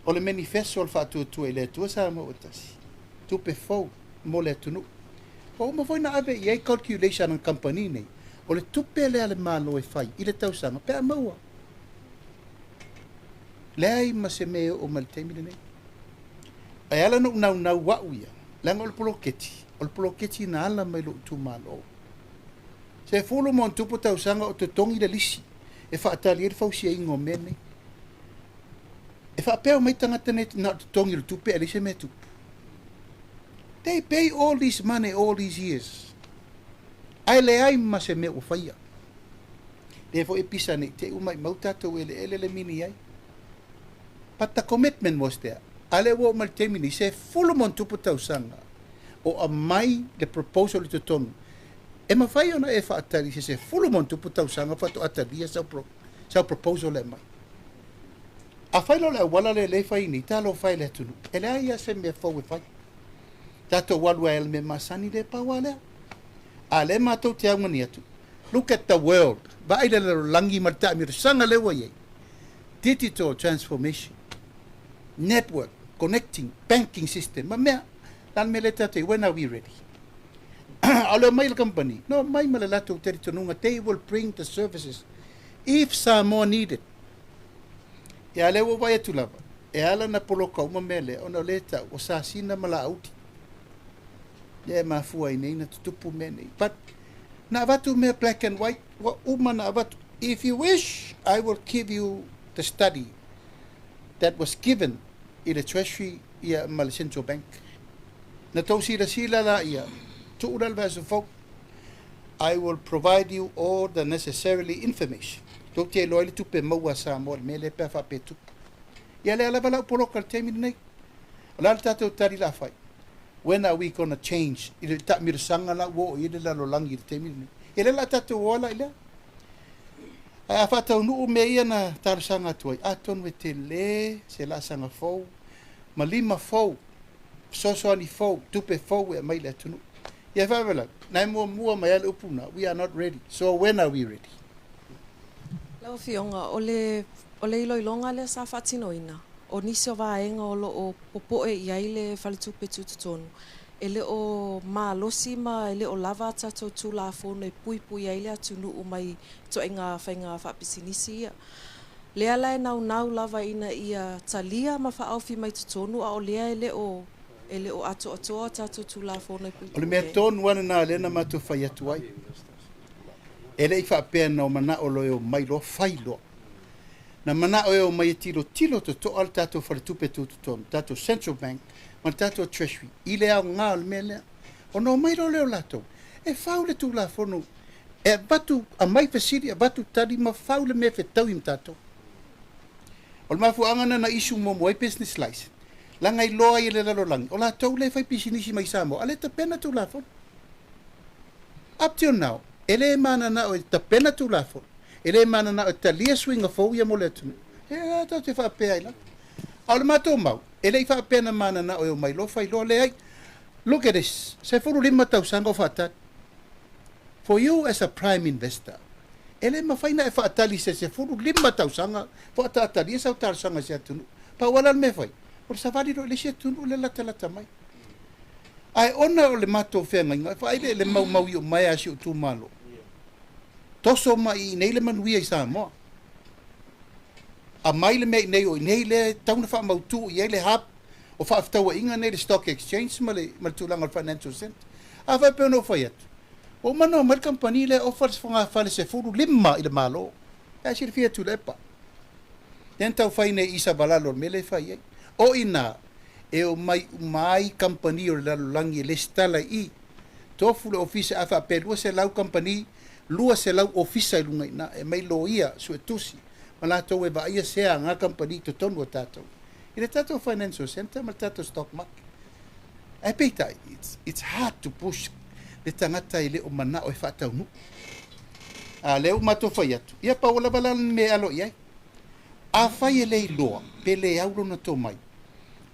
o le manifesto o le Faatuatua i le Atua Samoa ua tasi, tupe fou mo le atunuu. Ua uma foi ona ave i ai calculation a le kamupani nei, o le tupe lea a le Malo e fai i le tausaga pe a maua. Leai ma se mea e oo mai i le taimi lenei. Ae ala ona ou naunau au ia, leaga o le poloketi, o le poloketi na ala mai lou itumalo. 10+ tausaga o totogi le lisi e faatali ai le fausiaina o mea nei. E faapea omai tagata nei na o le totogi o le tupe ae leai se mea e tupu. They pay all this money all these years ae leai ma se mea ua faia. Lea foi e pisa nei te i ua maimau tatou eleele le mini ai. But the commitment was there. A lea ua oo mai le taimi nei, 10+ tausaga o aumai le proposal i totonu. E mafai ona e faatali i se 10+ tausaga faatoa talia sau, pro, sau proposal e aumai. Afai loa o le auala lea lea e fai nei, talofa e le atunuu, e leai lava se mea fou e fai. Tatou alu ai i le mea masani lea, pau lava lea. A lea matou te augani atu, look at the world, vaai le lalolagi ma le taamilosaga lea ua i ai. Digital transformation, network, connecting, banking system, ma mea, la le mea lea tatou, when are we ready? A o le omai le company, no omai ma le latou talitonuga, they will bring the services if Samoa needed. Ia lea ua vaai atu lava, e ala ona poloka uma mea lea, ona o lea e tau, o Sasina ma Laauli. Lea e mafua ai nei na tutupu mea nei. But, na avatu mea black and white, ua uma na avatu. If you wish, I will give you the study that was given i le Treasury ia ma le Central Bank. Na tou silasila la ia, tuu la le vaiaso fou. I will provide you all the necessarily information. Tou te iloa ai le tupe maua a Samoa i le mea lea pe a faapea e tupu. Ia lea lava lau poloka i le taimi lenei. O le a le tatou tali la fai? When are we gonna change i le taamilosaga la ua oo i ai le lalolagi i le taimi lenei? Ia lea la tatou o ala i lea. Ae a faataunuu mea ia na talosaga atu ai, atonu e tele se laasaga fou ma lima fou, fesoasoani fou, tupe fou e aumai i le atunuu. Ia faalavelave, na e muamua mai lava le upu lena, we are not ready, so when are we ready? Lau Afioga, o le, o le iloiloga lea sa faatinoina, o nisi o vaega o lo o popoe i ai le Faletupe Tutotonu, e le o malosi ma e le o lava a tatou Tulafono e puipui ai le atunuu mai ituaiga faiga faapisinisi ia. Lea la e naunau lava ina ia talia ma faaofi mai totonu a o lea e le o E le o atoatoa a tatou Tulafono e O le mea puipui ai. tonu lava lena lea na matou fai atu ai. E le i faapea na o manao loa e omai loa fai loa. Na manao e omai e tilotilo totoa le tatou faletupe tutotonu, le tatou Central Bank ma le tatou Treasury i le aoga o le mea lea. Ona omai loa lea o latou e fau le Tulafono e avatu, aumai fesili, avatu tali ma fau le mea e fetaui ma tatou. O le mafuaaga lena na issue muamua ai business license, leaga iloa ai e le lalolagi, o latou lea e fai pisinisi mai Samoa, a le tapena Tulafono. Up till now, e le mananao e tapena Tulafono, E le mananao e talia suiga fou ia mo le atunuu, e a tatou te faapea ai lava. A o le matou mau, e le i faapea na mananao e omai loa fai loa, leai. Look at this, 15 tausaga o faatali. For you as a prime investor, e le mafai ona e faatali i se 15 tausaga faatoa talia sau talosaga i se atunuu. Pau lava la le mea e fai, o le savali loa i le isi atunuu lea e latalata mai. Ae ona o le matou feagaiga, e vaai le maumau i umaea a si ou itumalo, toso mai i inei le manuia i Samoa. Aumai le mea i inei, o i inei lea e tatau ona faamautu i ai le hub o faafetauaiga nei, le stock exchange ma le tulaga o le financial centre. A faapea ona ou fai atu, ua uma ona omai le kamupani lea e ofa le fogafale 15 i le Malo. Ae silafia e Tuilaepa. Lea na tau fai nei i Savalalo le mea lea e fai ai. O i ina e omai uma ai kamupani o le lalolagi e lesitala i i. Tofu le ofisa, a faapea e 200 kamupani, 200 ofisa i luga i ina, e aumai loia, suetusi, ma latou e vaaia sea a na kamupani i totonu o tatou. I le tatou financial centre ma le tatou stock market. Ae peitai, it's hard to push le tagata e le o manao e faataunuu. A lea ua matou fai atu, ia pau lava la le mea e alo i ai. Afai e le iloa pe le au lona tomai,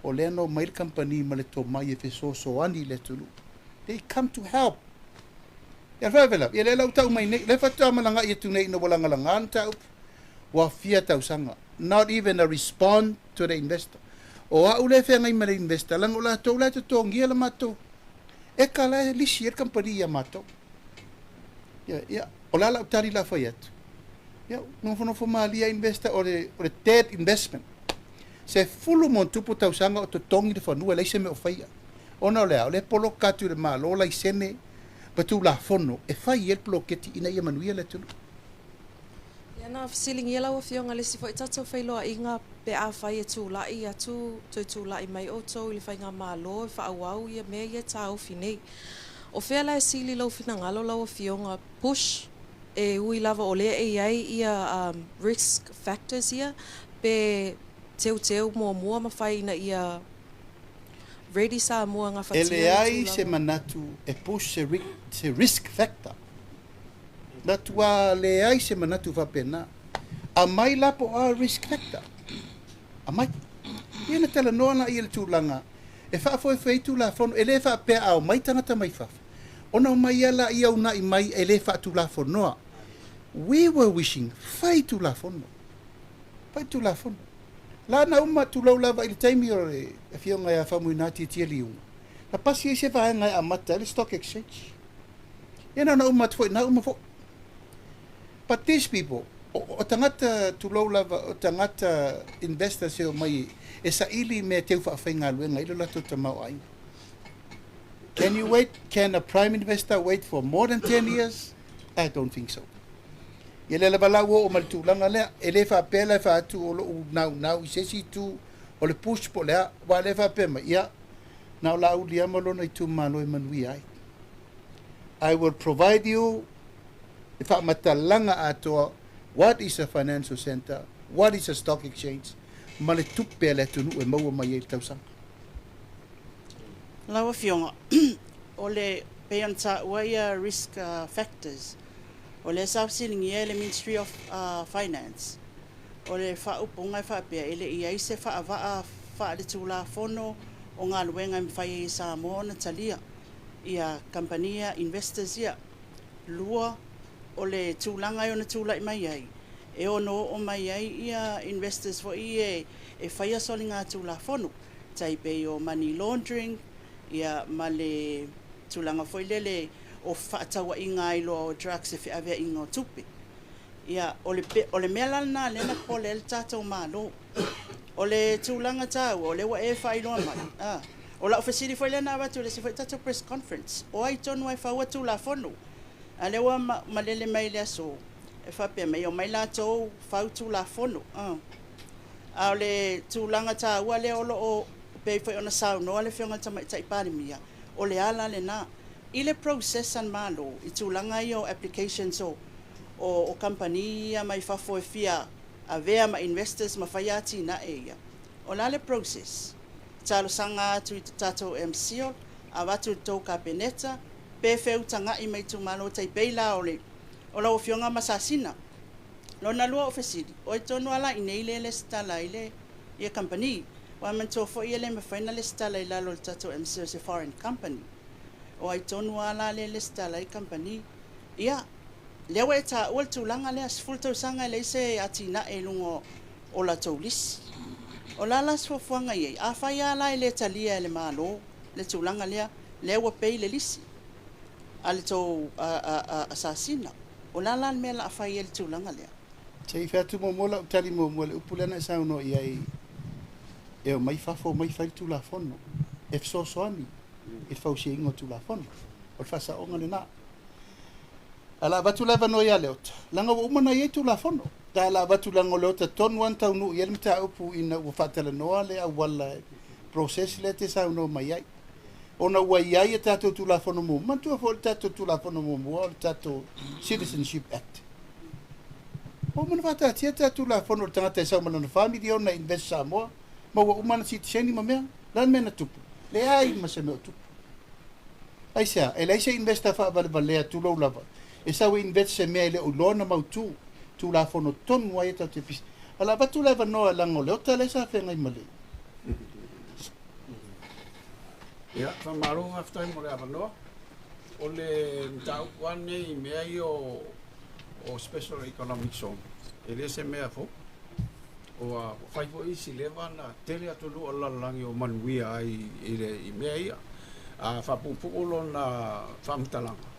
o lea na omai le kamupani ma le tomai e fesoasoani i le atunuu. They come to help. Ia le faalavelave, ia lea la ua tau mai nei, lea faatoa malagai atu nei ina ua lagalaga le mataupu, ua fia tausaga. Not even a respond to the investor. O au lea e feagai ma le investor, leaga o latou la e totogia le matou eka la e lisi ai le kamupani ia matou. Ia, ia, o le a lau tali la fai atu? Ia, nofonofo malie investor, o le, o le dead investment. 10+ tausaga o totogi le fanua e leai se mea o faia. Ona o le a? O lea e poloka atu i le Malo laisene ma tulafono e fai ai le poloketi ina ia manuia le atunuu. Ia na fesiligia lau Afioga le isi foi tatou feiloaiga pe afai e tulai atu toe tulai mai outou i le faigamalo e faaauau ia mea ia e taofi nei. O fea la e sili lou finagalo lau Afioga, push e ui lava o lea e i ai ia risk factors ia, pe teuteu muamua ma fai ina ia ready Samoa E gafatia le leai se tulaga? manatu e push se risk factor. Matua leai se manatu faapena. Aumai la po o a risk factor. Aumai. Ia na talanoa laia i le tulaga e faafoefoe ai Tulafono. E le faapea a omai tagata mai fafo, ona omai lava laia uunai mai e le faatulafonoa. We were wishing, fai Tulafono. Fai Tulafono. La na uma, tulou lava i le taimi o le Afioga ia Faumuina Tiatia Liuga, na pasi ai se vaega e amata ai le Stock Exchange. Ia na ona uma atu foi, na uma foi. But these people, o tagata, tulou lava, o tagata investors e omai e saili i mea teu faafaigaluega ai lo latou tamaoaiga. Can you wait? Can a prime investor wait for more than 10 years? I don't think so. Ia lea lava la ua oo mai le tulaga lea, e le faapea la e fai atu o lou naunau i se isi itu o le push po o le a, aua o lea e faapea mai, ia, na o Laauli lava ma lona itumalo e manuia ai. I will provide you le faamatalaga atoa what is a financial centre, what is a stock exchange ma le tupe a le atunuu e maua mai ai i le tausaga. Lau Afioga, o le, pei ona taua ia risk factors, o lea sa fesiligia e le Ministry of Finance, o le faaupuga e faapea, e le i ai se faavaa faaletulafono o galuega e mafai ai e Samoa ona talia ia kamupani ia, investors ia. Lua, o le tulaga e ono tulai mai ai, e ono oo mai ai ia investors foi ia e faia soligatulafono, tai pei o money laundering, ia ma le tulaga foi lele o fefaatauaiga ai loa o drugs e feaveaiga o tupe. Ia, o le, o le mea la lena lea na popole ai le tatou Malo. O le tulaga taua, o lea ua e faailoa mai, a, o lau fesili foi lea na avatu i le isi foi tatou press conference, o ai tonu lava e faua Tulafono? A o lea ua malele mai i le aso, e faapea mai, e omai latou fau Tulafono. A, a o le tulaga taua lea o lo o pei foi ona saunoa le Afioga i le Tamaitai Palemia, o le ala lena. I le process a le Malo i tulaga ia o applications o o kamupani ia mai fafo e fia avea ma investors ma faia atinae ia, o le a le process? Talosaga atu i te tatou MCIL, avatu i le tou Kapeneta, pe feutagai ma itumalo tai pei la o le o lau Afioga ma Sasina. Lona lua o fesili, o ai tonu lava la i inei lea e lesitala ai le ia kamupani? Aua manatua foi e le mafai ona lesitala i lalo o le tatou MCIL o se foreign company. O ai tonu lava la lea e lesitala ai kamupani? Ia, lea ua e taua le tulaga lea, 10 tausaga e leai se atinae i luga o latou lisi. O le a la se fuafuaga i ai? Afai lava la e le talia e le Malo le tulaga lea, lea ua pay le lisi a le tou asasina. O le a la le mea o le a fai ai i le tulaga lea? Se i fai atu muamua lau tali muamua i le upu lea na e saunoa i ai, e omai fafo omai fai le Tulafono e fesoasoani i le fausiaina o Tulafono. O le faasaoga lena. Ae o le a avatu le avanoa ia Leota, leaga ua uma ona i ai Tulafono. Ae o le a avatu leaga o Leota tonu lava na taunuu i ai le mataupu ina ua faatalanoa le auala process lea e te saunoa mai ai. Ona ua i ai a tatou Tulafono muamua, manatua foi o le tatou Tulafono muamua o le tatou Citizenship Act. Ua uma ona faataatia tatou Tulafono o le tagata e sau ma lana $4 miliona e invest i Samoa, ma ua uma ana sitiseni ma mea. O le a le mea na tupu? Leai ma se mea o tupu. Aisea? E leai se investor faavalevalea, tulou lava, e sau e invest i se mea e le o iloa ona mautu. Tulafono tonu lava ia tatou te pisi. Ae o le a avatu le avanoa leaga o Leota lea sa feagai ma le. Ia, faamalo faafetai mo le avanoa. O le mataupu lava lenei i mea ia o Special Economic Zone, e le o se mea fou. Ua fai foi isi leva na tele atunuu o le lalolagi o manuia ai i mea ia. A faapuupuu lona faamatalaga,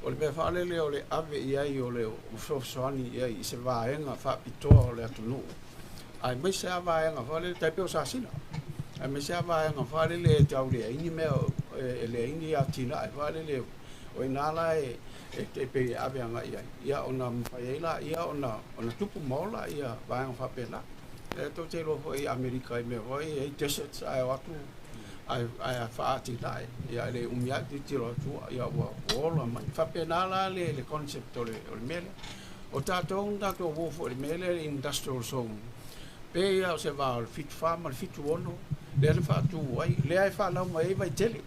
o le mea faalele o le ave i ai o le fesoasoani i ai i se vaega faapitoa o le atunuu, aemaise lava vaega faalele, tai pei o Sasina, aemaise lava vaega faalele e tau leai ni mea, e leai ni atinae faalele, o i ina la e pei e ave agai i ai, ia ona mafai ai laia ona tupu ma ola ia vaega faapena. E tou te iloa foi i Amerika i mea foi e i ai deserts ae o atu ae faaatinae, ia e le umi lava tilotilo atu ia ua ola mai. E faapena la le concept o le mea lea. O tatou na tatou o foi i le mea lea le industrial zone, pei lava o se va o le 74 ma le 76 lea na faatu ai, lea e fanau mai ai Vaitele.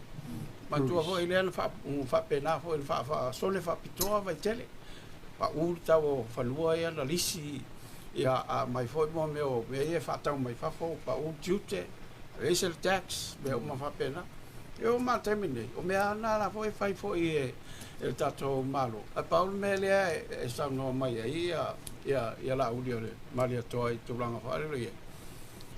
Manatua foi lea na faapena foi na faasone faapitoa Vaitele. Pau le tau o fanua ia na lisi, ia a aumai foi mo mea o mea ia e faatau mai fafo, pau tiute, raise le tax, mea uma faapena. E oo mai i le taimi lenei, o mea lava na foi e fai foi e le tatou Malo. Ae pau le mea lea e saunoa mai ai ia Laauli o le Malietoa i tulaga faalele i ai.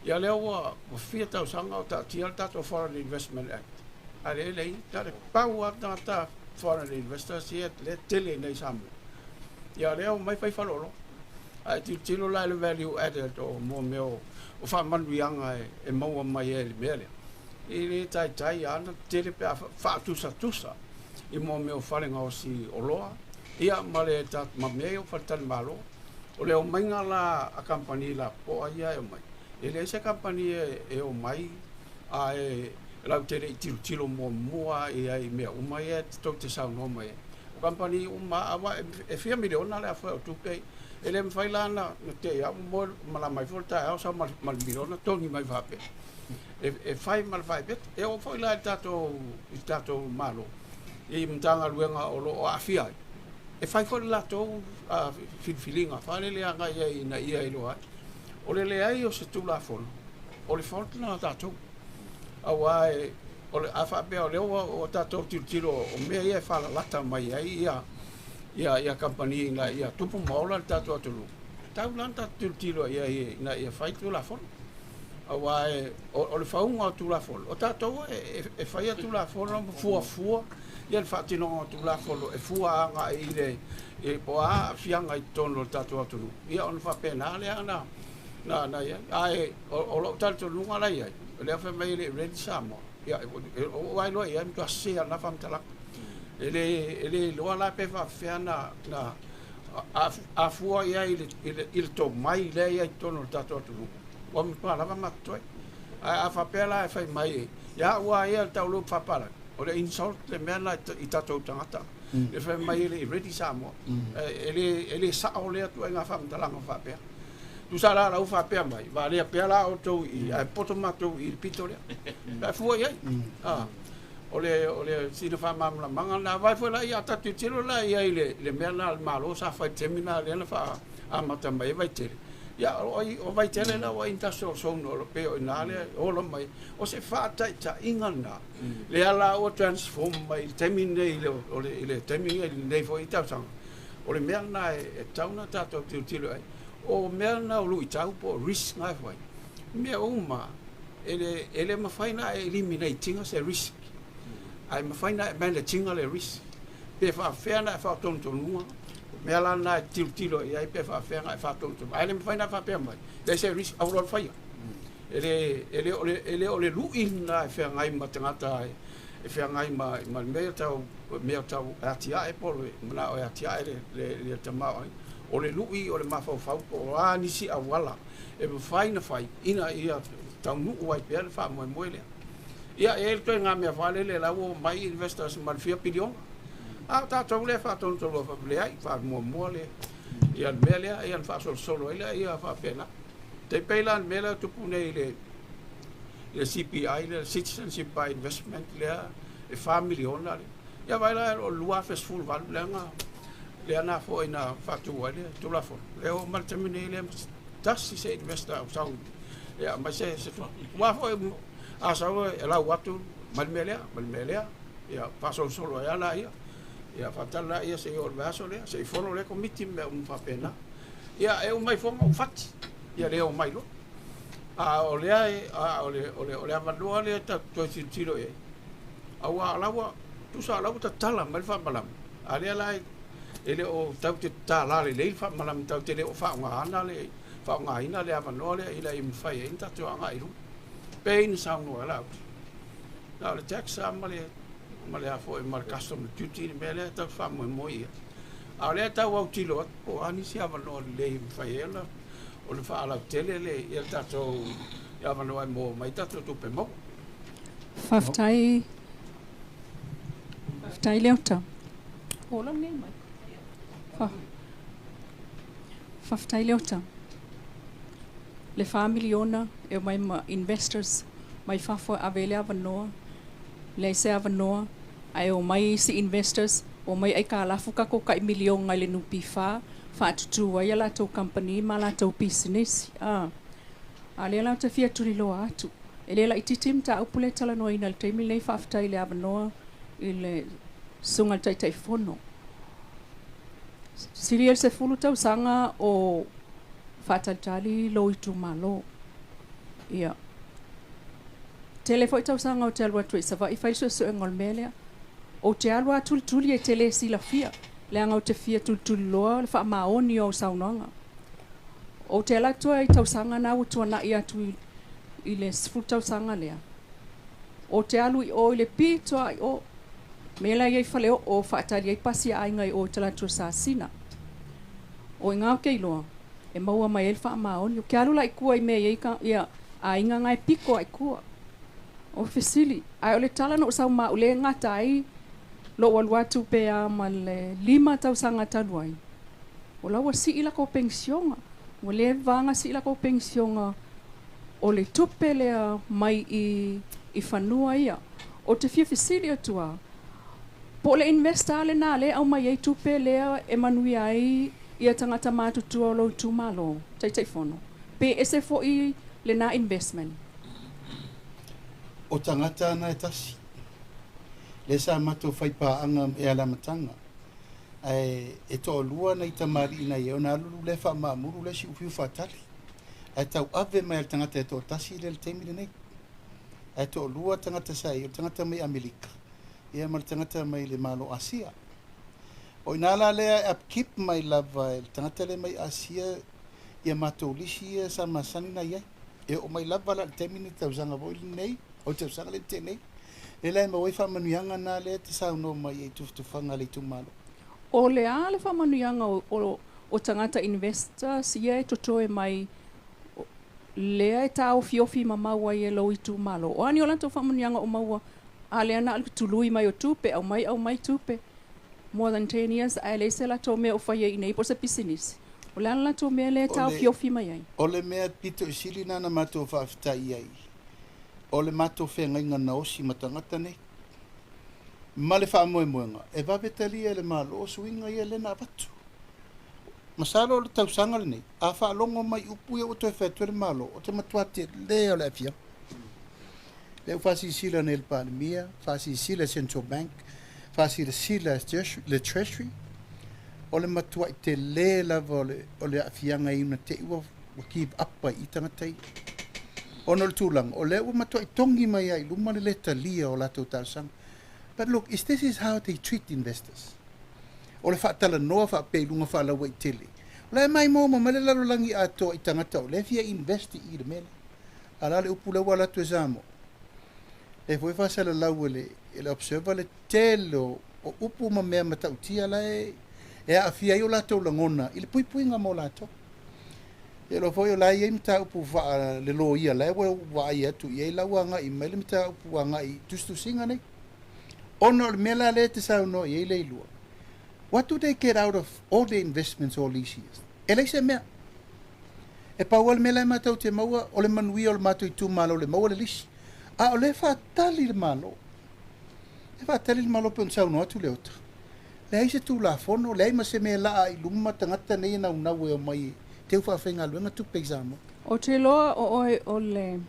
Ia lea ua fia tausaga o taatia le tatou Foreign Investment Act. Ae le leai, na o le pau lava tagata foreign investors ia lea e tele nei i Samoa. Ia lea omai fai faleoloa. Ae tilotilo la i le value added o mo mea o faamanuiaga e maua mai ai i le mea lea. E le taitai lava ona tele pe a faatusatusa i mo mea o fale gaosi oloa ia ma le ma mea ia o faletalimalo. O le omaiga la a kamupani lapopoa ia e omai, e leai se kamupani e omai ae lautele i tilotilo muamua i ai i mea uma ia tou te saunoa mai ai. O kamupani uma lava, aua e fia miliona le afa o tupe, e le mafai la ona te i lava moe malama mai foi le taeao sau ma le miliona togi mai faapea. E fai ma le faipete. E oo foi la i le tatou Malo i Matagaluega o lo o aafia ai, e fai foi le latou filifiliga faalele agai i ai ina ia iloa ai. O le leai o se Tulafono, o le fault lena a tatou. Aua o le a faapea o lea ua tatou tilotilo o mea ia e faalalata mai ai ia kamupani ina ia tupu ma ola le tatou atunuu, e tatau la ona tatou tilotilo i ai ina ia fai Tulafono. Aua o le fauga o Tulafono, o tatou e faia Tulafono ma fuafua ia le faatinoga o Tulafono e fua agai i le po o a aafiaga i totonu o le tatou atunuu, ia ona faapena lea ona na i ai. Ae o lou talitonuga la i ai, o lea fai mai e le i ready Samoa, ia o ou lava iloa i ai, e matua sese lava lena faamatalaga. E le iloa la pe faapefea na afua i ai i le tomai lea e i ai i totonu o le tatou atunuu, ua matua lava ma totoe. Ae a faapea la e fai mai ia au lava ia le taulu faapalagi, o le insult le mea lena i tatou tagata. E fai mai e le i ready Samoa. E le sao lea ituaiga faamatalaga faapea. Tusa la lau faapea mai, valea pea la outou i i, ae poto matou i le pito lea. Pe a fua i ai. O le sina faamalamalamaga lena. Vaai foi la, ia tatou tilotilo la i ai i le mea lena a le Malo sa fai i le taimi lena lea na amata mai ai Vaitele. Ia, o, o Vaitele la ua industrial zone o lo pei o ina lea e ola mai. O se faataitaiga lena, lea la ua transform mai i le taimi lenei i le, o le, i le taimi i lenei foi tausaga. O le mea lena e tatau ona tatou tilotilo i ai. O mea na o luitau po o risk na e fai, mea uma e le, e le mafai ona e eliminate ina se risk, ae mafai ona e manage ina le risk. Pe faafefea ona e faatonutonuga, o mea la na e tilotilo i ai pe faafefea ona e faatonutonuga. Ae le mafai ona e faapea mai, leai se risk, aua loa le faia. E le, e le o le, e le o le lui lena e feagai ma tagata e feagai ma, ma le mea tau, mea tau atiae po o le manao e atiae le, le, le tamaoaiga. O le lui o le mafaufau po o a nisi auala e mafai ona fai ina ia taunuu ai pea le faamoemoe lea. Ia, e i ai le ituaiga mea foi lele la ua omai investors ma le fia piliona. A o tatou lea e faatonutonua faapea, leai, faamuamua le, ia le mea lea, ia ona faasolosolo ai lea, ia faapena. Tai pei la le mea lea e tupu nei i le, le CPI lea, le Citizenship by Investment lea, e $4 miliona le. Ia vaai la, o le 2018 lea na, lea na foi na faatu ai le Tulafono. Lea ua oo mai le taimi nei, le tasi se investor o sau e aumai se, se tupe. Aua foi a sau e lau atu mai le mea lea, mai le mea lea, ia faasolosolo ai lava laia. Ia faatali laia se i oo i le vaiaso lea, se i fono lea komiti ma mea uma faapena. Ia e uma ifo ua fati, ia le omai loa. A o lea e, a o le, o le, o le avanoa lea tatou te toe tilotilo i ai, aua o la ua, tusa o la ua tatala mai le faamalama, a lea la e le o tatou te tatala lelei le faamalama, tatou te le o faaaogaina le, faaaogaina le avanoa lea ina ia mafai ai ona tatou agai i luma. Pei ona saunoa ai Laauli, na o le tax lava ma le, ma le a foi ma le custom duty le mea lea tatou te faamoemoe i ai. A o lea e tau autilo atu po o a nisi avanoa lelei e mafai ai ona ona faalautele le ia tatou avanoa e maua mai tatou tupe maua. Faafetai. Faafetai Leota. Ola lenei mai. Fa, faafetai Leota. Le 4 miliona e omai ma investors mai fafo e ave ai le avanoa. Leai se avanoa, ae omai isi investors, omai aikalafu tatou tai miliona i le NPF, faatutū ai a latou kamupani ma a latou pisinisi. A, a lea la ou te fia tuliloa atu. E le laitiiti mataupu lea e talanoaina i le taimi lenei, faafetai i le avanoa i le Susuga i le Taitaifono. Sili i le 10 tausaga o faatalitali lou itumalo. Ia. Tele foi tausaga ou te alu atu ai i Savaii fai le suesuega o le mea lea. Ou te alu lava tulituli e te le silafia, leaga ou te fia tulituliloa le faamaoni o au saunoaga. Ou te alu atu ai i tausaga na ua tuanai atu i, i le 10 tausaga lea. Ou te alu i o i le pito lava i o. Mea la e i ai faleoo faatali ai pasi a aiga i o i talaatu o Sasina. O i ina ou te iloa e maua mai ai le faamaoni. Ou te alu la i tua i mea e i ai ka, ia, aiga na e pito lava i tua. O fesili, ae o le tala na ou sau ma au lea e gata ai lou alu atu pe a ma le 5 tausaga talu ai, o la ua sii latou penisiona. Ua leva ona sii latou penisiona o le tupe lea mai i i fanua ia. Ou te fia fesili atu lava, po o le investor lava lena lea e aumai ai tupe lea e manuia ai ia tagata matutua o lou itumalo, Taitaifono, pe ese foi lena investment? O tagata ana e tasi. Lea sa matou fai paaga e ala amataga. Ae e toalua nai tamalii na i ai ona alu lea faamaamulu lea siufiu faatali. Ae tauave mai e le tagata e toatasi lea i le taimi lenei. Ae toalua tagata sa i ai, o le tagata mai Amelika ia ma le tagata mai le Malo Asia. O i ina la lea e upkeep mai lava e le tagata lea mai Asia ia matou lisi ia sa masani ona i ai. E oo mai lava la i le taimi nei, tausaga foi lenei, o le tausaga lea na tea nei, lea la e maua ai faamanuiaga na lea e te saunoa mai ai i tufatufaga a le itumalo. O le a le faamanuiaga o tagata investors ia e totoe mai lea e taofiofi mamao ai e lou itumalo? O a ni o latou faamanuiaga o maua a lea na o le tului mai o tupe, aumai aumai tupe more than 10 years ae leai se latou mea o fai ai i inei po o se pisinisi? O le a le latou mea lea e taofiofi mai ai? O le mea pito i sili na na matou faafetai ai, o le matou feagaiga naosi ma tagata nei. Ma le faamoemoega, e vave talia e le Malo suiga ia lea na avatu. Masalo o le tausaga lenei, a faalogo mai i upu ia ua toe fai atu e le Malo, o te matua telē o le aafiaga. Lea ua faasilasila nei e le Palemia, faasilasila e Central Bank, faasilasila e le Treasury, o le matuai telē lava o le aafiaga ina te i ua give up ai i tagata ia. Ona o le tulaga, o lea ua matuai togi mai lava i luma le lē talia o latou talosaga. But look, is this is how they treat investors. O le faatalanoa faapea i luga faalauaitele, o la e maimoa mai le lalolagi atoa i tagata o lea e fia invest i i le mea lea. A o le a le upu lea ua alu atu e Samoa? Lea foi e faasalalau e le, e le Observer le tele o, o upu ma mea matautia la e, e aafia ai o latou lagona i le puipuiga mo latou. E iloa foi o la e i ai mataupu faaleloia la e ua vaai atu i ai la ua agai mai le mataupu agai i tusitusiga nei. Ona o le mea la lea e te saunoa i ai Leilua, what do they get out of all the investments all these years? E leai se mea. E pau lava le mea la e matou te maua o le manuia o le matou itumalo le maua le lisi. A o lea e faatali le Malo. E faatali le Malo pei ona saunoa atu Leota. Leai se Tulafono, leai ma se mea e laa i luma tagata nei e naunau e omai e teu faafaigaluega tupe i Samoa. Ou te iloa o oe o le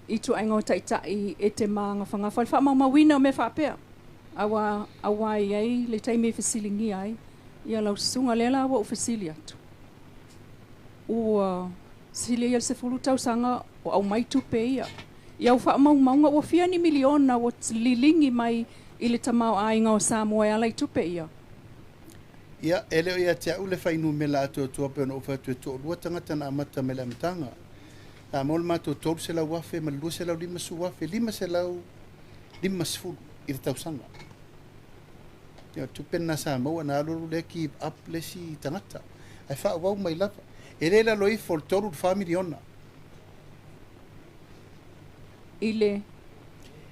ituaiga o taitai e te magafagafa i le faamaumauina o mea faapea, aua aua e i ai le taimi e fesiligia ai ia lau susuga. Lea la ua ou fesili atu, ua sili ia le 10 tausaga o aumai tupe ia. I au faamaumauga ua fia ni miliona ua liligi mai i le tamaoaiga o Samoa e ala i tupe ia? Ia, e le o ia te au le fuainumera atoatoa pei ona ou fai atu e toalua tagata na amata mai le amataga. Sa maua le matou 300,000 ma le 250,000, 550 i le tausaga. Ia, o le tupe lena sa maua na alualu lea give up le isi tagata. Ae faaauau mai lava. E le lalo ifo o le 3 i le 4 miliona. I le,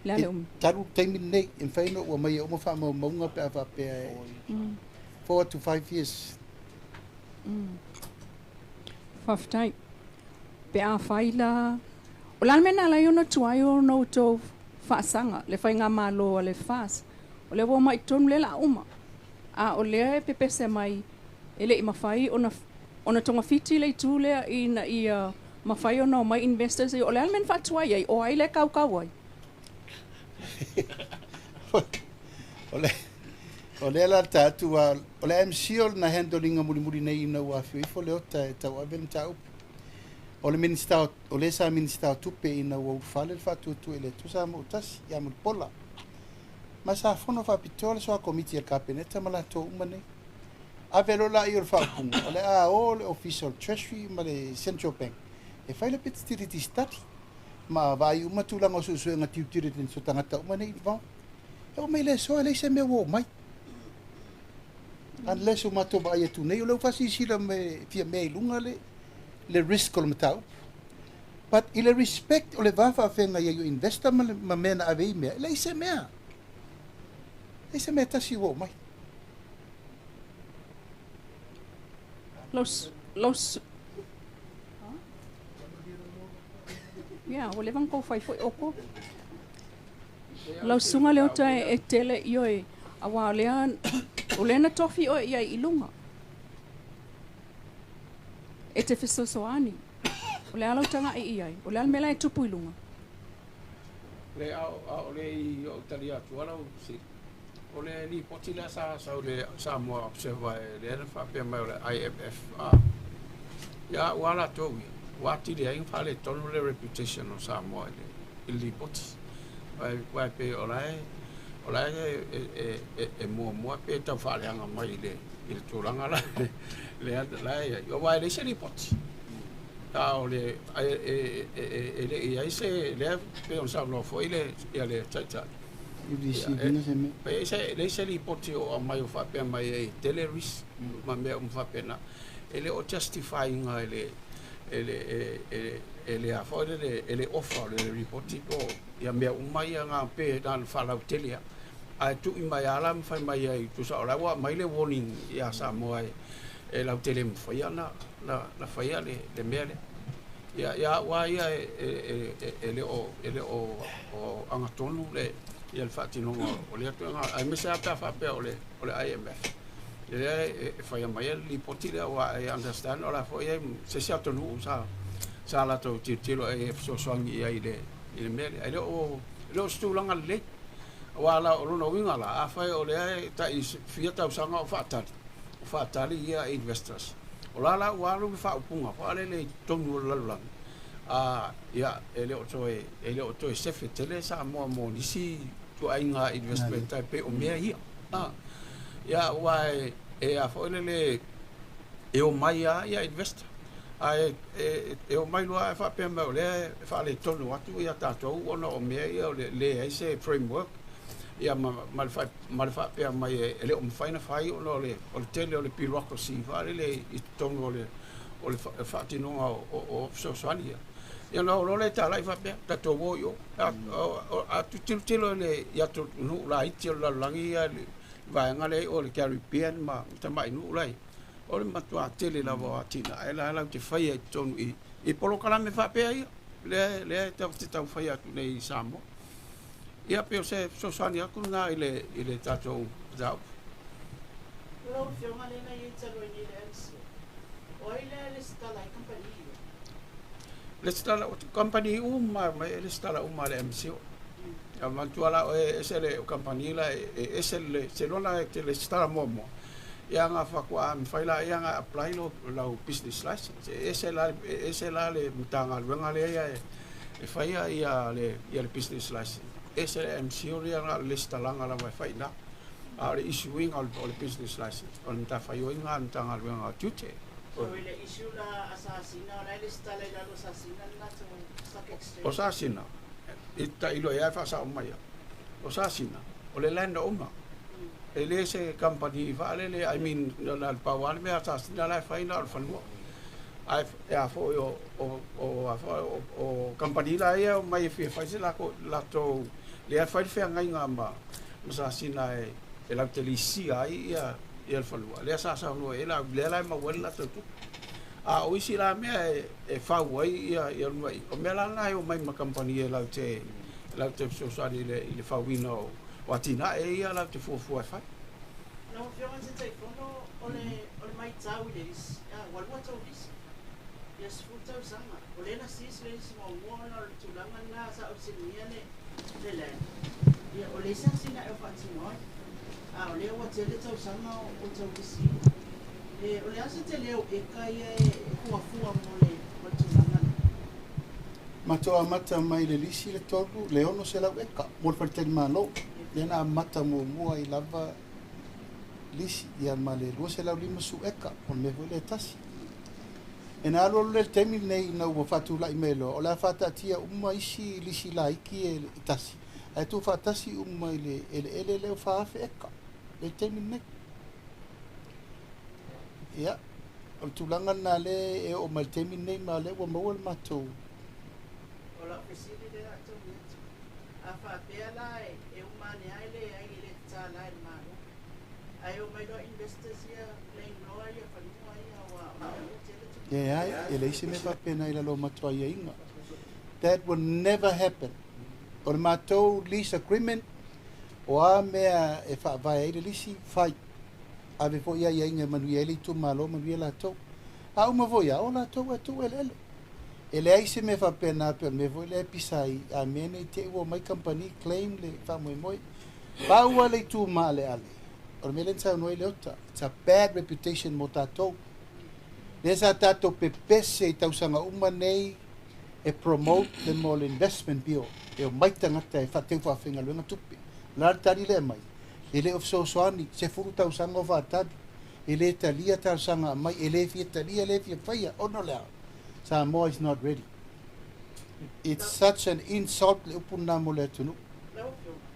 le a le umi? Talu le taimi lenei, e mafai ona ou aumaia uma faamaumauga pe a faapea e 4 to 5 years. Faafetai. Pe afai la, o le a le mea na ala ai ona tuai ona outou faasaga le faigamalo a le FAST? O lea ua omai i totonu lea o le a uma, a o lea e pepese mai e le i mafai ona togafiti le itu lea ina ia mafai ona omai investors ia. O le a le mea na faatuai ai? O ai lea e kaukau ai? O lea la ta atu a o le MC o lena handle inga mulimuli nei ina ua afio ifo Leota e tauave le mataupu. O le Minista o le sa Minista o Tupe ina ua ulufale le faatuatua i le Atua sa mautasi ia Mulipola. Ma sa fono faapitoa le soa komiti a le Kapeneta ma latou uma nei. Ave loa laia o le faaupuga, o le a o le Ofisa o le Treasury ma le Central Bank e fai le feasibility study ma vaai uma tulaga o suesuega due diligence o tagata uma nei involved. E oo mai le aso e leai se mea ua oo mai. Unless ua matou vaai atu nei, o lea ua faasilasila mai fia mea i luga le risk o le mataupu. But i le respect o le va faafeagai ai o investor ma mea na ave i mea, e leai se mea. Leai se mea e tasi ua oo mai. Lau, ia, ua leva ona tou fai foi outou. Lau susuga Leota e tele ioe, aua o lea na tofi oe i ai i luga. E te fesoasoani. O le a lau tagai i ai? O le a le mea la e tupu i luga? Le a o le i o tali atu ala o si o le lipoti lea sa sau le Samoa Observer e lea na faapea mai o le IMF a ia ua latou ia ua atili ai faaletonu le reputation o Samoa i le lipoti ai pe o la e muamua pe tau faaleaga mai i le tulaga la lea la e ai aua e leai se lipoti a o le e le i ai se lea pe ona saunoa foi le ia le taitai. Pe se leai se lipoti o aumai o faapea mai ai tele risk ma mea uma faapena e le o justify ina e le a foi le e le offer o le lipoti po ia mea uma ia na pe na faalautele a ae tui mai ala ma fai mai ai tusa o la ua mai le warning ia Samoa e lautele mafaia na faia le mea lea ia ua ia e le o agatonu le ia le faatinoga o lea tulaga aemaise lava pe a faapea o le IMF. Lea e faia mai ai le lipoti lea aua e understand o la foi e i ai se isi atunuu sa sa latou tilotilo e fesoasoani i ai i le i le mea lea. E le o e le o se tulaga lelei aua la o lona uiga la afai o lea e tai fia tausaga o faatali o faatali ia investors o la la ua alu le faaupuga foi lele i totonu o le lalolagi a ia e le o toe e le o toe sefe tele Samoa mo nisi ituaiga investment e pei o mea ia. A ia aua e e a foi lele e omai lava ia investor ae e e omai loa ae faapea mai o lea e faaletonu atu ia tatou ona o mea ia o le leai se framework ia ma ma le ma le faapea mai e le o mafai ona fai ona o le o le tele o le bureaucracy foi lele i totonu o le o le faatinoga o fesoasoani ia. Ia ona oo loa lea i talai faapea, tatou o i o. A tilotilo i le i atunuu laiti o le lalolagi ia i le vaega lea i o i le Caribbean ma tamai nuu la i, o le matua tele lava o atinae la latou te faia i totonu i i polokalame faapea ia, lea lea e tatou te taumafai atu nei i Samoa. Ia pei o se fesoasoani atu lena i le i le tatou mataupu. Lau Afioga lea na i ai talu ai nei le MCIL, o ai lea e lesitala ai kamupani ia? Lesitala, o kamupani uma mai e lesitala uma le MCIL. Ia manatua la oe e ese le kamupani la e ese le seiloga e te lesitala muamua ia ona faatoa mafai lea ona apply lau business license. E ese la e ese la le Matagaluega lea e faia ia le ia le business license. Ese le MCIL ia na o le lesitalaga lava e fai i ina. A o le issue ina o le business license o le matafaioi lena a le Matagaluega o Tiute. So i le issue la a Sasina o la e lesitala i lalo o Sasina le latou stock exchange? O Sasina, e tailo i ai faasao mai au. O Sasina, o le land owner. E le se kamupani faalele, I mean, na o le pau lava le mea a Sasina la e fai na o le fanua. Ae e a foi o, o, o, a foi, o, o kamupani la ia e omai e fia fai se lako, latou, lea e fai le feagaiga ma, ma Sasina e, e latou te lisia ai ia, ia le fanua. Lea sa saunoa i ai la, lea la e maua ai le latou tupe. A o isi la mea e, e fau ai ia, ia luga i, o mea la na e omai ma kamupani e latou te, latou te fesoasoani i le, i le fauina o, o atinae ia latou te fuafua e fai. Lau Afioga i le Taitaifono, o le, o le maitau i le lisi, a, ua lua tou lisi, ia 10 tausaga. O lea na cease le lisi muamua ona o le tulaga lena sa ausenia le, le land. Ia, o le isi atinae o faatino ai, a o lea ua tele tausaga o, o tau lisiina. E, o le a se tele o eka ia e, e fuafua mo le, mo le tulaga lea? Matou amata mai le lisi le tolu, le 600 eka mo le faletalimalo, lea na amata muamua ai lava lisi, ia ma le 250 eka o le mea foi lea e tasi. E na alualu lea i le taimi lenei ina ua faatulai mai loa, o le a faataatia uma isi lisi laiti e tasi, ae tuufaatasi uma i le eleele lea ua 4,000 eka i le taimi lenei. Ia, o le tulaga lena lea e oo mai i le taimi lenei ma o lea ua maua le matou. O lau fesili lea a taui atu, a faapea la e uma ane lava e leai e le tatala e le Malo, ae omai loa investors ia claim loa ia fanua ia aua o lea ua tele tupe. Leai, e leai se mea faapena i lalo o matou aiaiga. That will never happen. O le matou lease agreement, o a mea e faavae ai le lisi, fai. Ave foi aiaiga e manuia ai le itumalo, manuia latou. A uma foi lava, o latou e tuu eleele. E leai se mea faapena pei o le mea foi lea e pisa ai a mea nei te i ua omai kamupani claim le faamoemoe. Pau lava le itu maaleale, o le mea lea na saunoa ai Leota, it's a bad reputation mo tatou. Lea sa tatou pepese i tausaga uma nei e promote le mea o le investment bill e omai tagata e faateu faafaigaluega tupe. O le a le tali lea e aumai? E le o fesoasoani, 10 tausaga o faatali, e le talia talosaga aumai, e le fia talia, e le fia faia, ona o le a? Samoa is not ready. It's such an insult le upu lena mo le atunuu. Lau Afioga,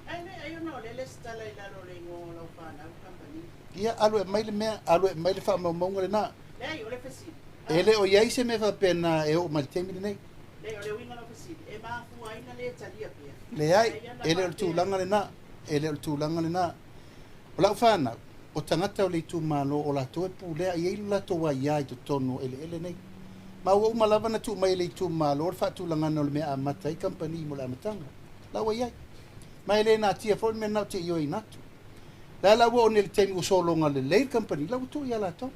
ai le ai ona o lea lesitala i lalo o le igoa o lau fanau kamupani. Ia, alu e aumai le mea, alu e aumai le faamaumauga lena. Leai, o le fesili. E le o i ai se mea faapena e oo mai i le taimi lenei. Leai, o le uiga o lau fesili, e mafua ai na le talia pea. Leai, e le o le tulaga lena, e le o le tulaga lena. O lau fanau, o tagata o le itumalo o latou e pulea, e i ai lo latou aia i totonu o eleele nei. Ma ua uma lava ona tuu mai e le itumalo le faatulagaga o le mea e amata ai kamupani mo le amataga. La ua i ai. Ma e le natia foi le mea lena ou te ioeina atu. Le a la ua oo nei i le taimi ua sologa lelei le kamupani, la ua tuu ia latou.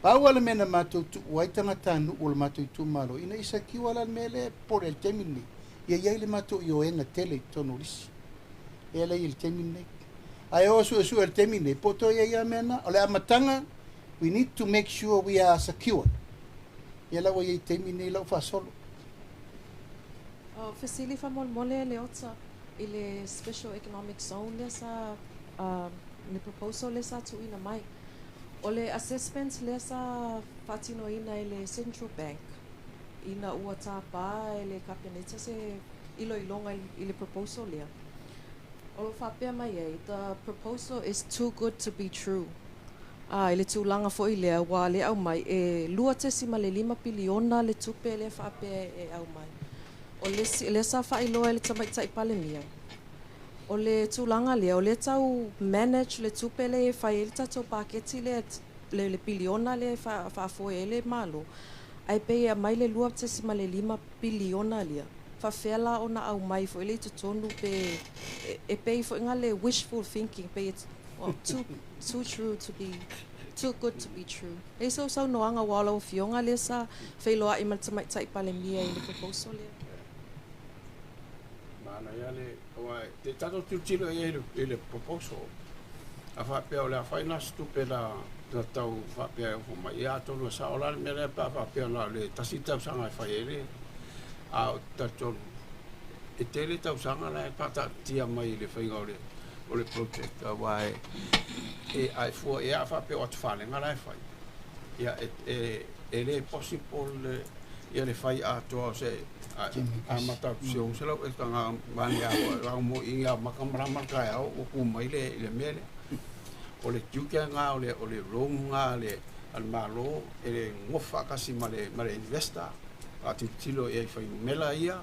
Pau lava le mea na matou tuu ai tagatanuu o le matou itumalo ina ia secure la le mea lea e popole ai i le taimi lenei, ia i ai le matou ioega tele i totonu o lisi. Lea la e i ai i le taimi lenei. Ae o suesue i le taimi lenei, po o toe i ai lava mea na. O le amataga, we need to make sure we are secured. Ia la ua i ai i le taimi lenei lau faasolo. O fesili faamolemole Leota i le Special Economic Zone lea sa le proposal lea sa tuuina mai. O le assessment lea sa faatinoina e le Central Bank ina ua tapa e le Kapeneta se iloiloga i le proposal lea. O lo o faapea mai ai, the proposal is too good to be true. A, i le tulaga foi lea ua le aumai, e 2.5 piliona le tupe lea faapea e aumai. O le isi, lea sa faailoa e le Tamaitai Palemia, o le tulaga lea, o lea tau manage le tupe lea e fai ai le tatou paketi lea, le piliona lea e faafoe ai le Malo, ae pei e aumai le 2.5 piliona lea. Faafefea la ona aumai foi lea i totonu pe e pei foi na le wishful thinking, pei e too, too true to be, too good to be true. E i ai sou saunoaga aua o lau Afioga lea sa feiloai ma le Tamaitai Palemia i le proposal lea. Manaia le, aua te tatou tilotilo i ai i le proposal, a faapea o le a fai na se tupe na tau faapea e ofo mai, ia atonu e sao la le mea lea pe a faapea na o le tasi tausaga e fai ai le, a o te talitonu e tele tausaga la e faataatitia mai i le faiga o le o le project aua e e a e fua ia a faapea o atufalega la e fai ia e e e le possible le ia le fai atoa o se amata atu se 600 eka nga vane a mo i nga maka marama le taeao ua ku mai le le mea lea. O le tiute nga o le o le loan nga le a le Malo e le gofa faatasi ma le ma le investor faatilotilo i ai fuainumera ia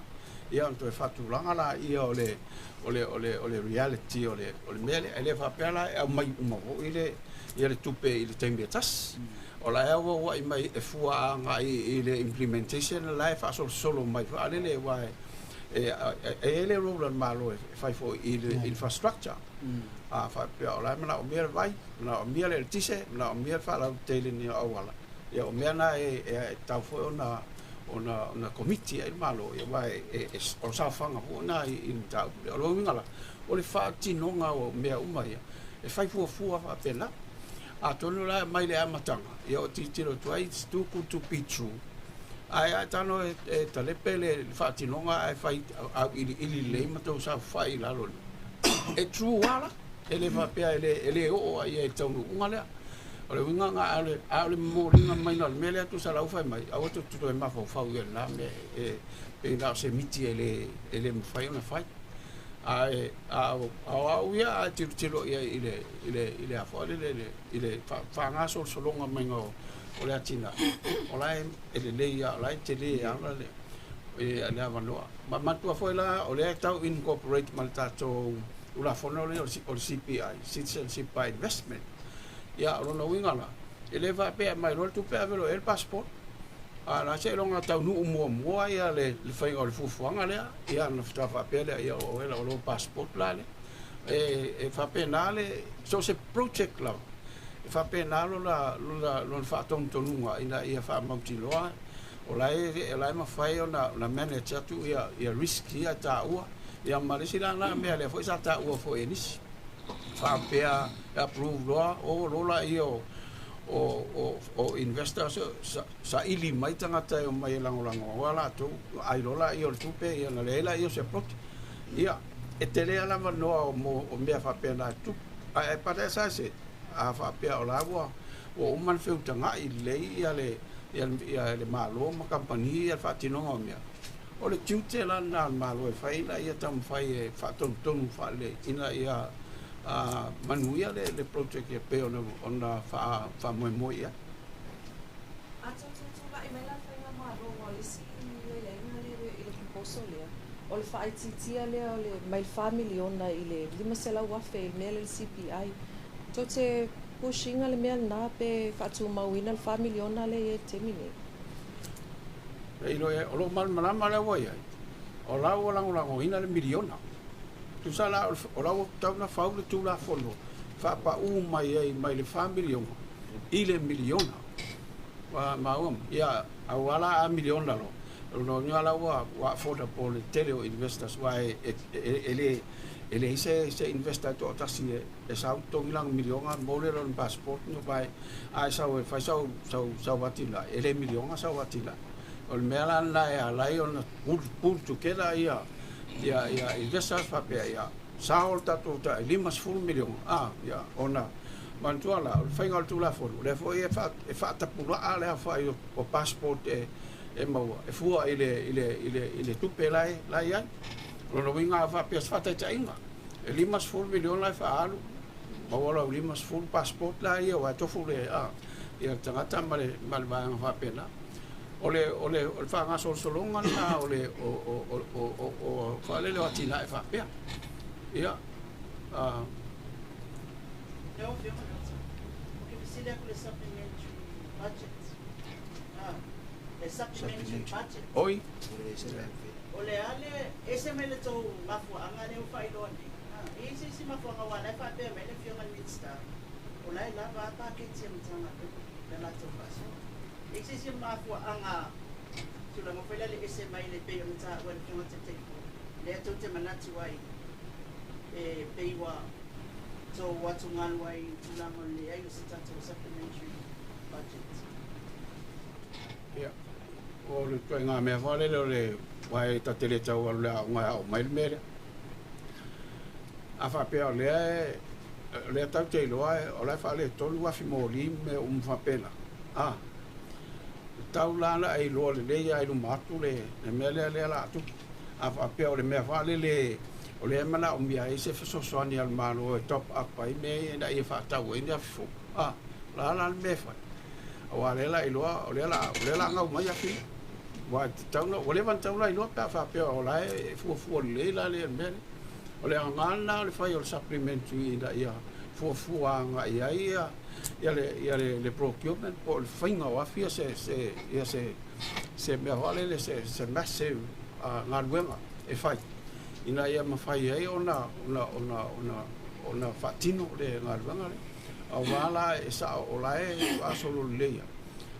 ia ona toe faatulaga laia o le o le o le o le reality o le o le mea lea. E le faapea la e aumai uma foi le ia le tupe i le taimi e tasi. O la e auauai mai e fua agai i le implementation la e faasolosolo mai faalele aua e e e i ai le role a le Malo e fai foi i le infrastructure. A faapea o la e manaomia le vai, manaomia le eletise, manaomia le faalauteleina o auala, ia o mea na e e tatau foi ona ona ona komiti i ai le Malo, ia aua e e o le saofaga foi lena i le mataupu lea. O lona uiga la, o le faatinoga o mea uma ia, e fai fuafua faapena. Atonu la mai le amataga, ia o tilotilo atu ai, it's too good to be true. Ae a tago e talepe le faatinoga ae fai auiliili lelei ma tou saofafai i lalo, e true lava la. E le faapea e le oo i ai i le taunuuga lea. O le uiga lena, a o le momoliga mai o le mea lea tusa la ua fai mai, aua tou te toe mafaufau i lena mea, e pei na o se miti e le mafai ona fai. Ae a o au ia a tilotilo i ai i le i le i le a foi lele i le faagasolosologa maiga o le atinae, o la e lelei lava, o la e tele lava le le avanoa. Ma manatua foi la o lea e tau incorporate ma le tatou Tulafono lea o le CPI, Citizenship by Investment. Ia, o lona uiga la, e le faapea e aumai loa le tupe ave loa i ai le passport. A o la seiloga taunuu muamua ia le faiga o le fuafuaga lea, ia ona faatoa faapea lea, ia o oe la o lou passport la lea. E faapena le, so o se project lava, e faapena lona, lona, lona faatonutonuga ina ia faamautinoa o la e, o la e mafai ona, ona manage atu ia, ia risk ia e taua. Ia ma le isi la na mea lea foi sa taua foi e nisi, faapea e approve loa, o loa laia o, o, o, o investors saili mai tagata e omai e lagolago a latou, ai loa laia o le tupe, ia ona leai laia o se project. Ia, e tele lava le avanoa mo mea faapena e tupu. Ae but as I said, a faapea o la ua ua uma ona feutagai lelei ia le ia ia le Malo ma kamupani ia le faatinoga o mea, o le tiute la lena o le Malo e fai ina ia taumafai e faatonutonu faalelei ina ia manuia le project e pei ona ona faamoemoe i ai. A tou tutulai mai la le Faigamalo aua o le isi aiaiga lea i le proposal lea, o le faaitiitia lea o le mai le $4 miliona i le $500,000 i le mea lea le CPI. Tou te push ina le mea lena pe faatumauina le $4 miliona lea e i ai i le taimi nei? E iloa o lo o malamalama lea ua i ai, o la ua lagolagoina le miliona. Tusa la o la ua tatau ona fau le Tulafono faapaū mai ai mai le $4 miliona i le miliona. Ua maua ia auā la a miliona loa lona la ua affordable le tele o investors ua e le e leai se investor e toatasi e sau togi lana miliona mo le lona passport no vai a sau e fai sau atinae e le miliona sau atinae. O le mea la lena e ala ai ona pull together ia investors faapea ia sao le tatou tai $50 miliona a ia ona manatua la o le faiga o le Tulafono lea foi e faatapulaa le aofai o passport e maua e fua i le tupe la i ai. O lona uiga a faapea se faataitaiga e $50 miliona e faaalu maua lau 50 passport la ia ua tofu le a ia tagata ma le vaega faapena. O le faagasolosologa lena o le o faalele o atinae faapea ia. Lau Afioga, o ke fesili atu le supplementary budget. Ah, le supplementary budget. Oi. O le ale ese mai le tou mafuaaga lea ua faailoa nei. Ah, e isi isi mafuaaga ua la e faapea mai le Afioga i le Minisita. O la e lava a paketi a Matagaluega le latou faasoa. E isi isi mafuaaga tulaga foi lea le ese mai le pei ona taua e le Afioga Taitaifono. Lea tou te manatu ai e pei ua tou atugalu ai i tulaga o le leai o se tatou supplementary budget. Ia o le ituaiga mea foi lele o le ua e ta te le tau alu le aoga e ao mai le mea lea. A faapea o lea e o lea tau te iloa o la e faaletonu afi moli ma mea uma faapena. A tau la na e iloa lelei a i luma atu le mea lea la atu. A faapea o le mea faalele o lea e manaomia ai se fesoasoani a le Malo e top up ai mea ia ina ia faatau ai ni afi fou. A la la le mea e fai. Aua lea la iloa o lea la gau mai afi. Ua tatau na ua leva na tau la iloa pe a faapea o la e fuafua lelei la le mea lea. O le aoga lena o le fai o le supplementary ina ia fuafua agai ai ia le procurement po o le faiga o afi ia se ia se mea foi lele se massive galuega e fai ina ia mafai ai ona faatino le galuega lea. Aua la e sao o la e faasolo lelei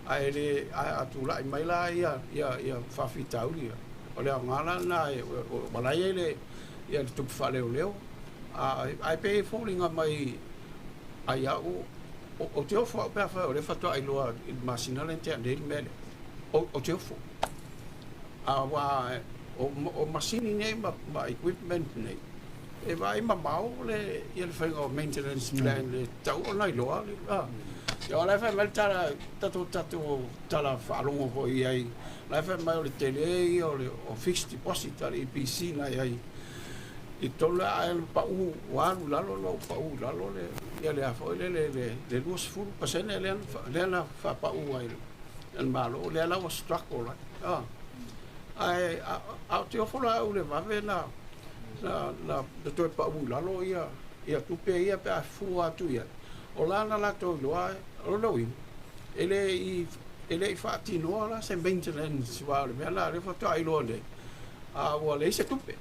ae le a tulai mai la ia faafitauli ia. O le aoga la lena ua la i ai le tupe faaleoleo ae pei e foliga mai ai au o te ofo au pe afai o lea faatoa iloa i le masina lea na tea nei le mea lea. O te ofo. Aua o masini nei ma equipment nei e vaai mamao le ia le faiga o maintenance plan le tau ona iloa le a. Ia o la e fai mai le tala tatou tala faalogo foi i ai la e fai mai o le tele ia o le o fixed deposit a le EPC na i ai i tolu a e pau ua alu lalo loa ua pau i lalo le ia le a foi le 20% lea na faapau ai le Malo lea la ua struggle ai. Ae a o te ofo la au le vave na toe pau i lalo ia tupe ia pe a fua atu i ai. O la na latou iloa o lona uiga e le i faatinoa la se maintenance aua o le mea la lea faatoa iloa nei a ua leai se tupe.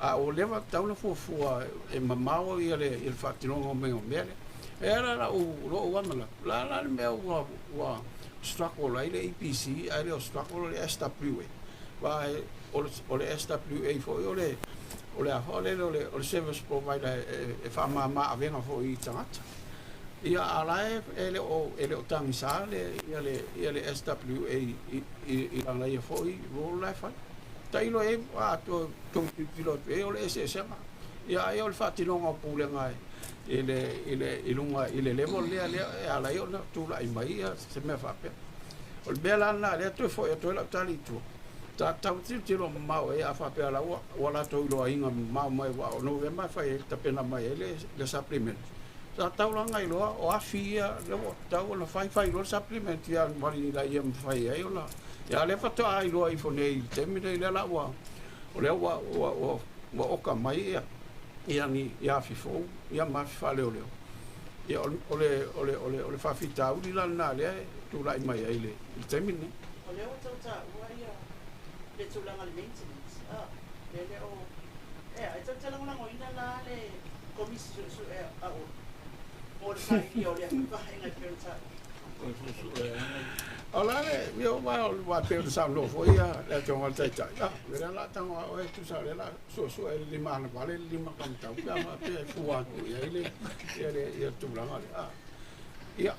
A ua leva tatau ona fuafua e mamao ia le faatinoga o mea o mea lea. E ala lou manatu la la le mea ua struggle ai le EPC ae le o struggle le SWA. Aua o le SWA foi o le a foi lele o le service provider e faamama avega foi i tagata. Ia a la e le o tagisa le SWA i lana ia foi role la e fai. Tailo e a to tou tilotilo atu i ai o le eseesega. Ia ai o le faatinoga o pulega i luga i le level lea e ala ai ona tulai mai ia se mea faapea. O le mea la lena lea toe foi atu ai lau tali i tua. Tatau tilotilo mamao ai a faapea la ua latou iloaina mamao mai aua o Novema e fai ai tapena mai ai le supplement. Sa tau laga iloa o afi ia lea ua tatau ona fai fai loa le supplement ia mali ina ia mafai ai ona ia lea faatoa iloa ifo nei i le taimi nei lea la ua o lea ua oka mai ia ni ia afi fou ia ma afi faaleoleo. Ia o le faafitauli la lena lea e tulai mai ai i le taimi lenei. O lea ua tau taua ia le tulaga le maintenance. Ah, le le o e ai tau te lagolagoina la le komisi suesue a o. mo le sailia o lea foi vaega e pei ona taua. O la le, ia wa o wa pe o sa no fo ia le tonga tai tai. Ah, le la tanga o e tu sa le la so e le ma na vale le ma kam tau pe ma pe fu a tu ia ile ia le ia tu la le. Ah. Ia.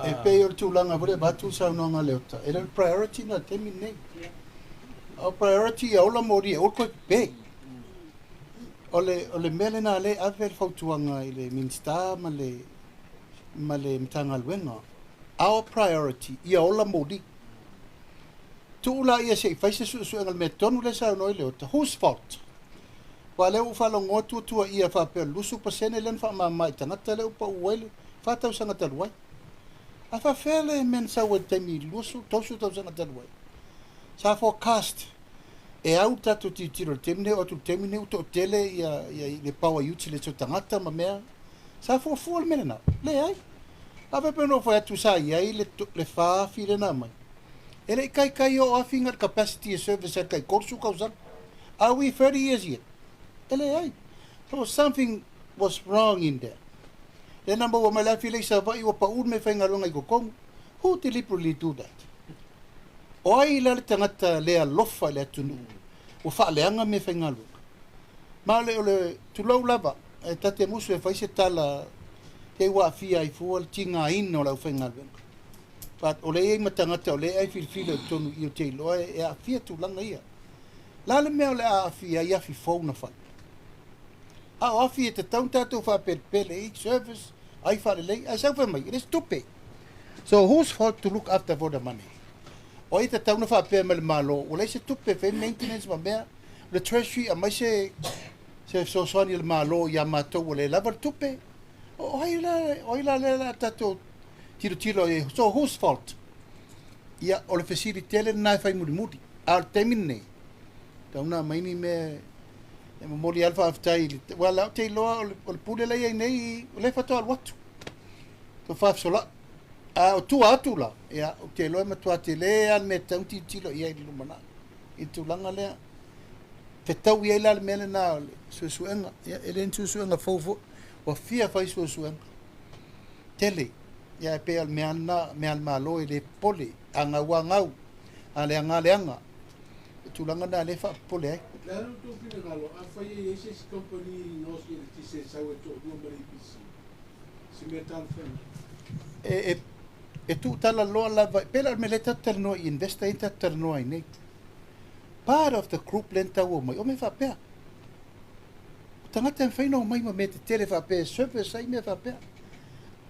E pei o le tulaga foi lea e avatu le saunoaga a Leota, e le o le priority lena i le taimi lenei. O priority ia ola moli e aua le toe pepe. O le, o le mea lena lea e ave le fautuaga i le Minisita ma le, ma le Matagaluega, our priority ia ola moli. Tuu laia se i fai se suesuega i le mea tonu lea e saunoa ai Leota, whose fault? Aua lea ua ou faalogo atu ua tuuaia faapea o le 20% lea na faamama i tagata lea ua pau ai le 4 tausaga talu ai. Ae faafefea le mea na sau ai i le taimi 20, 30 tausaga talu ai? Sa forecast e au le tatou tilotilo i le taimi lenei, oo atu i le taimi lenei ua toatele ia, ia le power utility o tagata ma mea. Sa fuafua le mea lena? Leai. A faapea na ou fai atu sa i ai le, le 4,000 lea na aumai. E le i taitai oo afi na le capacity e service ai le tai 30 tausaga. Are we 30 years yet? E leai. So something was wrong in there. Lea na maua mai le afi lea i Savaii ua pau le meafaigaluega i totonu. Who deliberately do that? O ai la le tagata le alofa i le atunuu ua faaleaga meafaigaluega? Ma o le, o le tulou lava, e ta te musu e fai se tala te i ua aafia ai fua le tigaina o le aufaigaluega. But o lea e i ai ma tagata o lea e ai filifili i totonu i i ou te iloa e aafia tulaga ia. La le mea o le a aafia ai afi fou na fai? A o afi e tatau ona tatou faapelepele i service ai faalelei ae sau fai mai e le o se tupe. So whose fault to look after for the money? O ai e tatau ona faapea mai le Malo ua leai se tupe e fai maintenance ma mea, le treasury aumai se se fesoasoani a le Malo ia matou ua le lava le tupe. O ai la, o ai la lea la tatou tilotilo i ai? So whose fault? Ia, o le fesili tele lena e fai mulimuli. A o le taimi lenei, tau na aumai ni mea e momoli lava le faafetai i le, aua o lea ou te iloa o le, o le pule la e i ai nei, o lea faatoa alu atu, faatoa faafesolai. A o tua atu la, ia, ou te iloa e matua tele lava le mea e tatau ona tilotilo i ai i le lumanai, i le tulaga lea. Fetau i ai la le mea lena o le suesuega. Ia, e le o ni suesuega fou foi, ua fia fai suesuega tele. Ia, e pei o le mea lena, mea a le Malo e le popole, a gau lava gau, a leaga lava leaga. O tulaga na lea e faapopole ai. O le a le tou finagalo, afai e i ai se isi kamupani gaosi eletise e sau e toalua ma le EPC, se mea talafeagai? E, e, e tuutalaloa lava, e pei la o le mea lea tatou talanoa i investor ia tatou talanoa ai nei. Part of the group lea na tau omai, o mea faapea. O tagata e mafai ona omai ma mea tetele faapea e service ai mea faapea.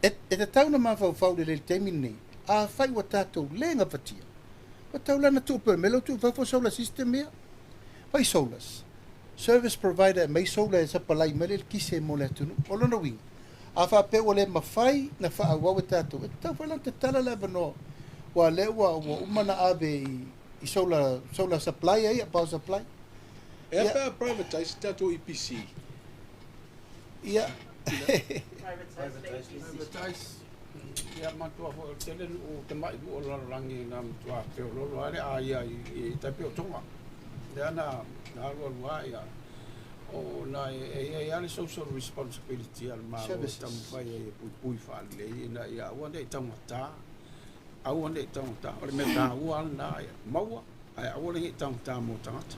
E, e tatau ona mafaufau lelei i le taimi lenei, afai ua tatou le gafatia, ua tau la ona tuu pea o le mea lea ua tuu i fafo solar system ia. Fai solars. Service provider e aumai solar e sapalai mai le eletise mo le atunuu. O lona uiga, a faapea ua le mafai ona faaauau e tatou, e tatau foi la ona tatala le avanoa, aua o lea ua, ua uma ona ave i, i solar, solar supply ia, power supply. E a pe a privatise le tatou EPC? Ia. Privatize. Ia matua foi o le tele nuu tama'i nuu o le lalolagi na matua feoloolo ai le aia i tai pei o Tonga. Lea na alualu lava ia o na e i ai lava le social responsibility a le Malo e taumafai ai e puipui faalelei ina ia aua ne i taugata, aua ne i taugata. O le mea taua lava lena ia maua ae aua le ne i taugata mo tagata.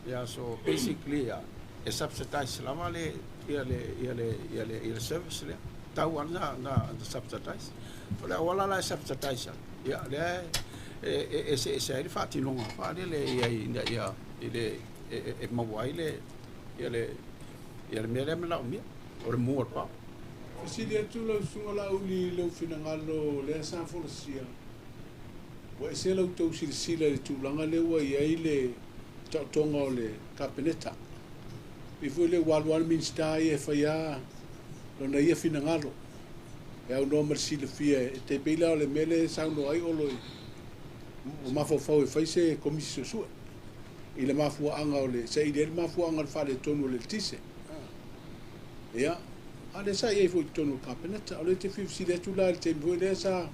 Ia so basically ia e subsidize lava le ia le ia le ia le ia le service lea. Tau lava na subsidize. O le auala la e subsidize ai, ia lea e eseese ai le faatinoga faalele ia ina ia i le e maua ai le ia le ia le mea lea manaomia o le mu o le pao. Fesili atu lau Susuga Laauli i lou finagalo lea sa folasia, ua ese la outou silasila i le tulaga lea ua i ai le taotoga o le Kapeneta. Pei foi lea ua alu lava le Minisita ia e fai lava lona ia finagalo e aunoa ma le silafia e tai pei la o le mea lea e saunoa ai Olo i o mafaufau e fai se Komisi Suesue i le mafuaaga o le saili ai le mafuaaga o le faaletonu o le eletise. Ia, a lea sa i ai foi i totonu o le Kapeneta. O lea te fia fesili atu la i le taimi foi lea sa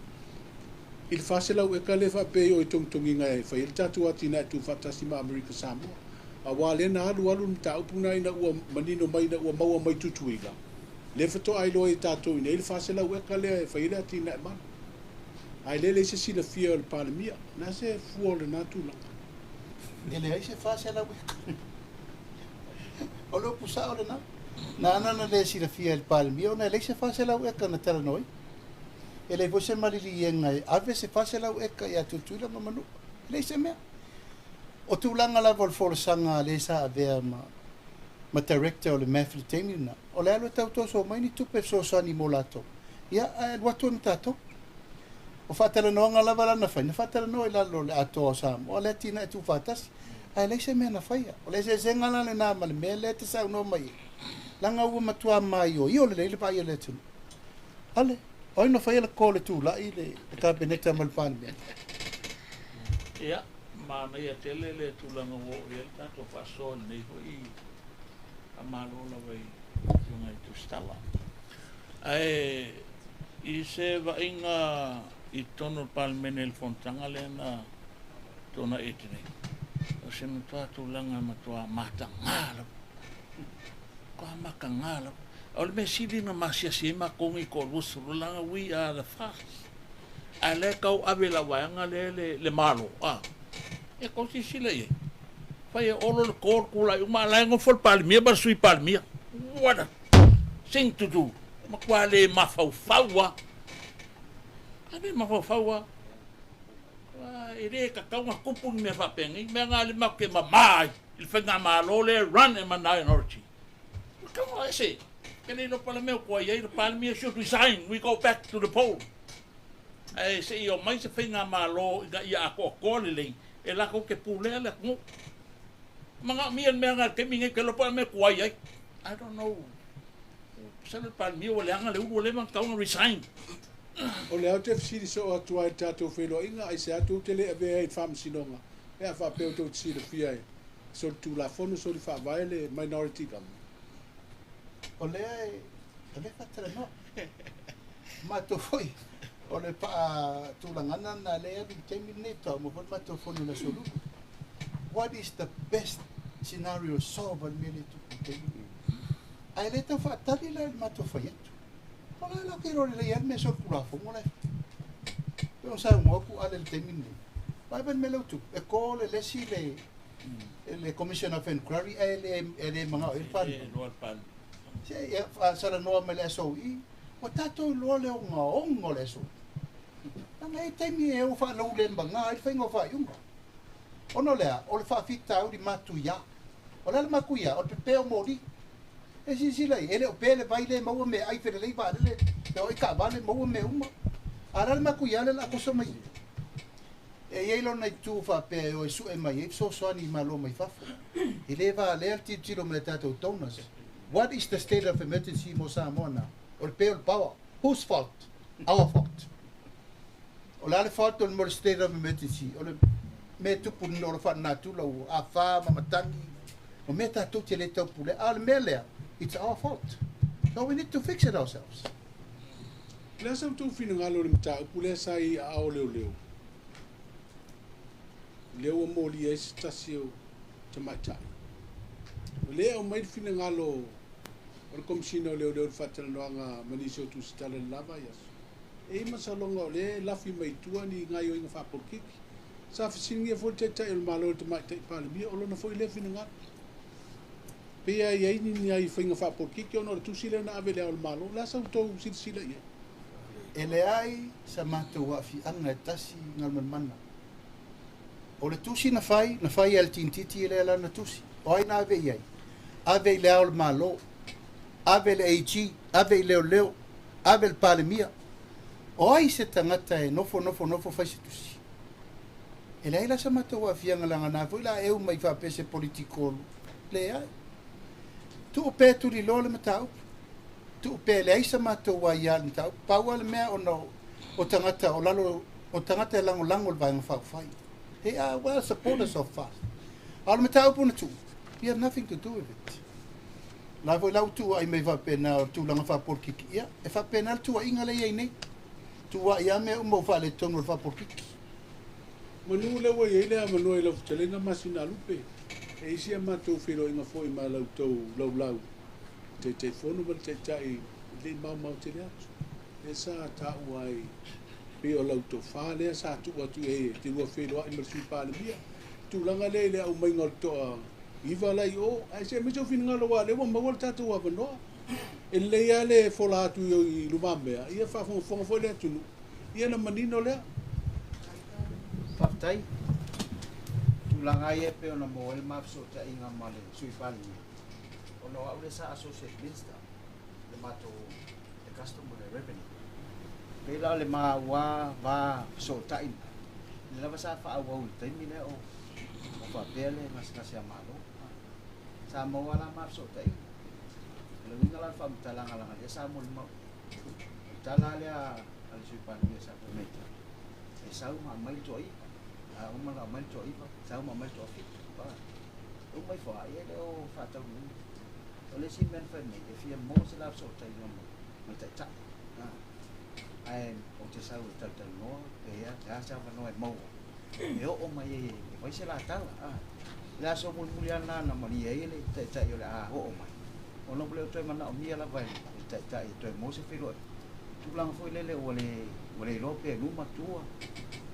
i le 400 eka lea faapea i o i togitogiga e fai ai le tatou atinae tuufaatasi ma Amerika Samoa. Aua lea na alu alu le mataupu lena ina ua manino mai ina ua maua mai Tutuila. Lea faatoa iloa e tatou i inei le 400 eka lea e fai ai le atinae malu. Ae le leai se silafia o le Palemia. O le a se fua o lena tulaga? E leai se 400 eka. O le upu sao lena. Na ana na le silafia e le Palemia ona e leai se 400 eka na talanoaina. E leai foi se maliliega e ave se 400 eka ia Tutuila ma Manua. E leai se mea. O tulaga lava o le folasaga a le sa avea ma director o le MAF i le taimi lena, o le alu e tau toso mai ni tupe fesoasoani mo latou, ia ae alu atu ai ma tatou. O faatalanoaga lava la na fai, na faatalanoa i lalo o le Atoa o Samoa, le atinae tuufaatasi, ae leai se mea na faia. O le eseesega la lena ma le mea lea e te saunoa mai ai, leaga ua matua maioio lelei le vaai a le atunuu. Ale, o ai na faia le call e tulai le Kapeneta ma le Palemene? Ia, manaia tele le tulaga ua oo i ai le tatou faasoa i lenei foi faamalo lava i Afioga i Tusitala. Ae i se vaaiga i totonu o le Palemene i le fonotaga lea na tuanai atu nei, o se matua tulaga e matua mataga lava. Matua mataga lava. O le mea sili na masiasi ai matou nei toalua leaga we are the FAST. Ae o lea e tau ave i lau vaega lea le Malo, a, ia tou silasila i ai. Fai e Olo le to, le tulai uma, a o la e nofo le Palemia ma le Sui Palemia. What a thing to do! Matua le mafaufau lava. A le mafaufau lava. E le tatau ona tupu ni mea faapenei. Mea na le matou te mama ai i le faigamalo lea e run e minority. Come on, ese. Ke le iloa pala mea kua iai, the Palemia should resign, we go back to the poll. Ae se i omai se faigamalo ina ia atoatoa lelei, e latou te pulea le atunuu. Manaomia le mea na i le taimi nei, ke iloa pala mea kua iai. I don't know. Masalo le Palemia ua leaga le ulu ua leva ona tatau ona resign. O lea ou te fesili soo atu ai i le tatou feiloaiga, aisea tou te le avea ai i le faamasinoga pe a faapea tou te silafia e solitulafono, solifaavae le minority government? O lea e, o lea e faatalanoa. Matou foi, o le faatulagaga lena lea e alu i le taimi lenei, faatoa uma foi le matou fono i le Aso Lulu. What is the best scenario solve a le mea lea e tupu i le taimi lenei? Ae le tau faatali la i le matou fai atu. O la e latou te iloa lelei lava le mea solitulafono la e fai. Pei ona saunoa atu Ale i le taimi lenei, vaai mai le mea lea ua tupu, e call e le isi le le Commission of Inquiry ae le manao i ai le Palemene. Se ia faasalanoa mai le SOE, ua tatou iloa le ogaoga o le SOE. Leaga e i ai taimi e o faalaulemaga ai le faiga o faaiuga. Ona o le a? O le faafitauli matuia. O le a le matuia? O le pepe o moli. E silasila i ai, e le o pe le vai lea e maua meaai felelei vaalele, feoai taavale, maua mea uma. A o le a le matuia lea o le a toso mai ai? E i ai lona itu faapea e o e sue mai ai fesoasoani i Malo mai fafo. E le valea le tilotilo mai a tatou donors. What is the state of emergency mo Samoa now? O le pe o le power. Whose fault? Our fault. O le a le fault o le mo le state of emergency? O le mea e tupu o le faalenatura ua afa ma matagi. O mea tatou te le taupulea. A o le mea lea, it's our fault. So we need to fix it ourselves. O le a sa outou finagalo i le mataupu lea sa i aao leoleo, lea ua molia ai se tasi o tamaitai? O lea e aumai le finagalo o le Komesina o Leoleo i le faatalanoaga ma nisi o tusitala i le la vaiaso. E i ai masaloga o lea e lafi mai tua ni gaoioiga faapolokiki. Sa fesiligia foi le Taitai o le Malo i le Tamaitai Palemia, o lona foi lea finagalo. Pei lava e i ai ni nai faiga faapolokiki ona o le tusi lea na ave i Le Ao o le Malo. O le a sa outou silasila i ai? E leai sa matou aafiaga e tasi Galumalemana. O le tusi na fai, na fai e le tinititi lea lana tusi. O ai na ave i ai? Ave i Le Ao o le Malo, ave i le AG, ave i leoleo, ave i le Palemia. O ai se tagata e nofo nofo nofo fai se tusi? E leai la sa matou aafiaga leaga na foi la eu mai faapea se political. Leai. Tuu pea tuliloa le mataupu. Tuu pea e leai sa matou aia i le mataupu. Pau lava le mea ona o tagata o lalo, o tagata e lagolago i le Vaega Faaupufai. They are well supporters of FAST. A o le mataupu na tuu, we have nothing to do with it. O la foi la ua tuuai mai faapena o le tulaga faapolitiki, ia, e faapena le tuuaiga lea e i ai nei. Tuuai lava mea uma ua faaletonu o le faapolitiki. Manu lea ua i ai le avanoa i lau fetalaiga Masinalupe, e i ai si a matou feiloaiga foi ma la outou laulau, Taitaifono ma le Taitai E le i maomao tele atu, lea sa taua ai pei o lau tofa lea sa tuu atu i ai e te lua feiloai ma le Sui Palemia, tulaga lea i le aumaiga o le toa iva la i o, ae se aumai sou finagalo aua o lea ua maua le tatou avanoa. E lelei lava le fola atu i lumamea, ia faafogafoga foi le atunuu, ia ona manino lea. Faafetai. O tulaga lava ia e pei ona maua ai le ma fesootaiga ma le Sui Palemia, ona o au lea sa Associate Minister i le matou le Custom ma le Revenue. E pei la o le maua va fesootai lena, lea lava sa faaauau i le taimi lea o faapea le gasegase a Malo. Sa maua la ma fesootaiga. O le uiga la o le faamatalaga leaga o lea sa molimau i ai. O le tala lea a le Sui Palemia sa fai mai ia te au, e sau ma aumai le toaiva. A uma ona aumai le toaiva, sau ma aumai le toafitu. E uma ifo lava, ia e le o faataunuuina. O le isi mea na fai mai, e fia maua se la fesootaiga ma le Taitai. Ae ou te sau e talatalanoa pe a se avanoa e maua e oo mai ai e fai se la tala. I le aso mulimuli lava lena na malie ai le Taitai o le a oo mai, ona ua le o toe manaomia lava e le Taitai e toe maua se feiloaiga. Tulaga foi lele ua le ua le iloa pe luma tua,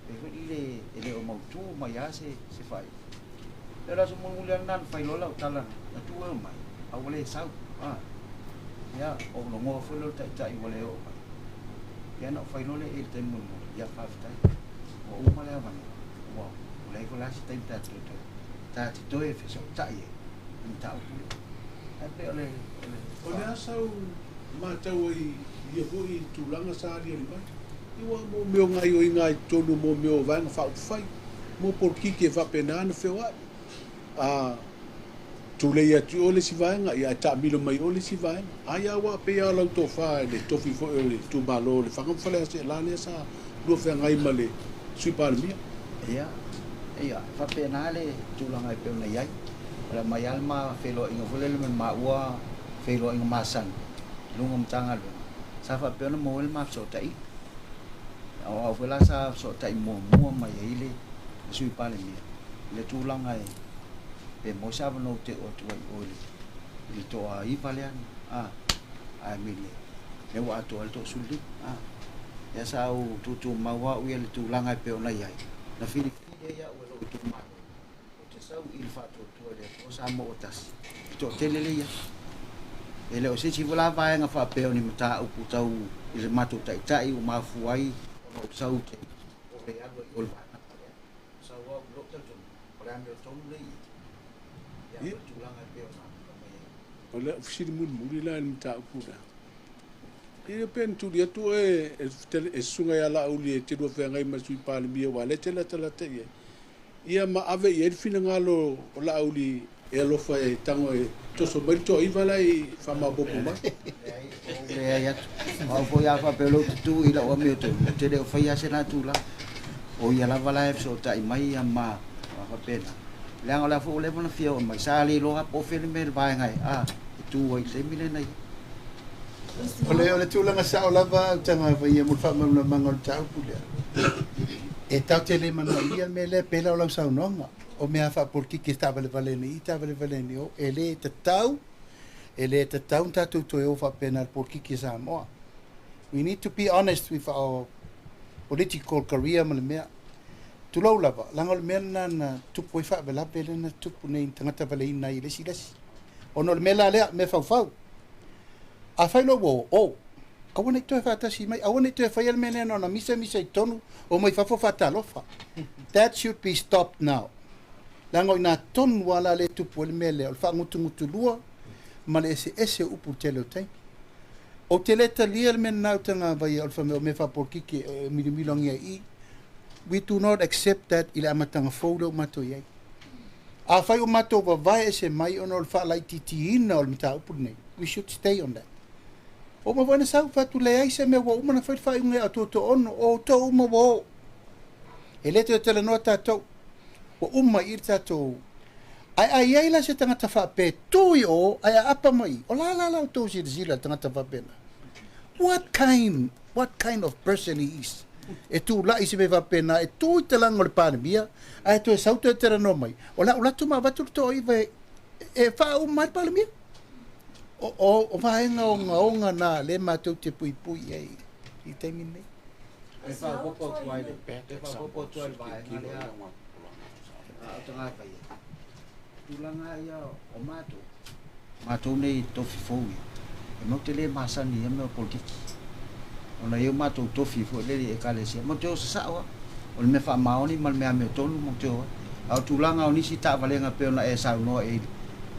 pe foi lele e le o mautu mai lava se faaiuga. O le aso mulimuli lava lena na fai loa lau tala na tuu e omai, a ua le sau. A, ia, ou logoa foi lea o le taitai ua le oo mai. Ia na ou fai loa lea i ai i le taimi mulimuli, ia faafetai, ua uma le avanoa, ua leai foi la se taimi ta te toe, ta te toe fesootai ai i le mataupu lea. Ae pei o le, o le. O le a sau matau ai i ia foi tulaga sa aliali mai? Ia aua mo mea o gaioiga i totonu mo mea o Vaega Faaupufai, mo polokiki e faapena ona feoai. A tulei atu i o le isi vaega, ia ae taamilo mai i o le isi vaega. Ai a ua pei lava o lau tofa i le tofi foi o le itumalo o Lefaga ma Faleaseela lea sa lua feagai ma le Sui Palemia. Ia, ia, e faapena le tulaga e pei ona i ai. O le aumai lava le ma feiloaiga foi lele ma le maua feiloaiga masani i luga o Matagaluega, sa faapea ona maua ai le ma fesootaiga. O au foi la sa fesootai muamua mai ai le Sui Palemia i le tulaga e pe maua se avanoa ou te oo atu ai i o i le toaiva lea, a, I mean lea ua atoa ai le toasefululima, a. Lea sa ou tutumau lava au ia i le tulaga e pei ona i ai, na filifili ai au e lou itumalo ou te sau i le faatuatua i le Atua Samoa ua tasi, e toatele lea i ai. E le o se isi foi la vaega faapea o ni mataupu tau i le matou taitai ua mafua ai ona ou sau te o le alu ai i o le vaega lea. Sau au i lou talitonuga, o le amiotonu lea i i, ia, ma le tulaga e pei ona aumai ai. O lau fesili mulimuli la i le mataupu lea, e le pe na tuli atu oe e Susuga ia Laauli e te lua feagai ma le Sui Palemia aua o lea e te latalata i ai, ia ma ave i ai le finagalo o Laauli e alofa e tago e toso mai le toaiva la e faamaopoopo mai. Leai, ua ou leai atu. O au foi a faapea o lea ou te tu i lau amiotonu, ou te le o faia se la tulaga. O ia lava la e fesootai mai ia ma faapena. Leaga o la foi ua leva ona fia oo mai, sa le iloa lava po o fea le mea le vaega e, a, e tu ai i le taimi lena i ai. O le tulaga sao lava Utagavaia mo le faamalamalamaga o le mataupu lea. E tatou te le manaomia le mea lea pei la o lau saunoaga, o mea faapolitiki e taavalevale nei i, taavalevale nei o, e le tatau, e le tatau ona tatou toe o faapena i le polokiki a Samoa. We need to be honest with our political career ma le mea. Tulou lava, leaga o le mea lena na tupu ai faalavelave lea na tupu nei na tagata valeina ai e le isi le isi. Ona o le mea la lea, mea faufau. Afai loa ua o, o, aua ne i toe faatasi mai, aua ne i toe faia le mea lea na ona misa misa i totonu, omai fafo faatalofa. That should be stopped now. Leaga o i ina tonu lava la lea e tupu ai le mea lea, o le faagutugutulua ma le eseese o upu i le tele o taimi. Ou te le talia le mea lena Utagavaia o le fai mai o mea faapolokiki e milomilogia i i. We do not accept that i le amataga fou lea ua matou i ai. Afai ua matou vavae ese mai ona o le faalaitiitiina o le mataupu lenei, we should stay on that. Ua uma foi ona sau, fai atu leai se mea ua uma ona fai le faaiuga ia Atoatoaono, o outou uma ua o. E le toe talanoa tatou. Ua uma i i le tatou. Ae a i ai la se tagata faapea e tu i o ae aapa mai i, o la la la outou silasila i le tagata faapena. What kind, what kind of person he is? E tulai se mea faapena, e tu i talaga o le Palemia, ae toe sau toe talanoa mai, o le a ou alu atu ma avatu le toaiva e, e faauma ai le Palemia. O vaega ogaoga na lea matou te puipui i ai i le taimi lenei. E faaopoopo atu ai le, e faaopoopo atu ai le vaega lea a o tagata ia. Tulaga ia o matou, matou nei tofi fou ia, e matou te le masani i ia mea o polokiki. Ona e i ai o matou tofi foi lele i ekalesia, matou te o sasao lava. O le mea faamaoni ma le mea amiotonu matou te o ai. A o tulaga o nisi taavalega pei ona e saunoa i ai i le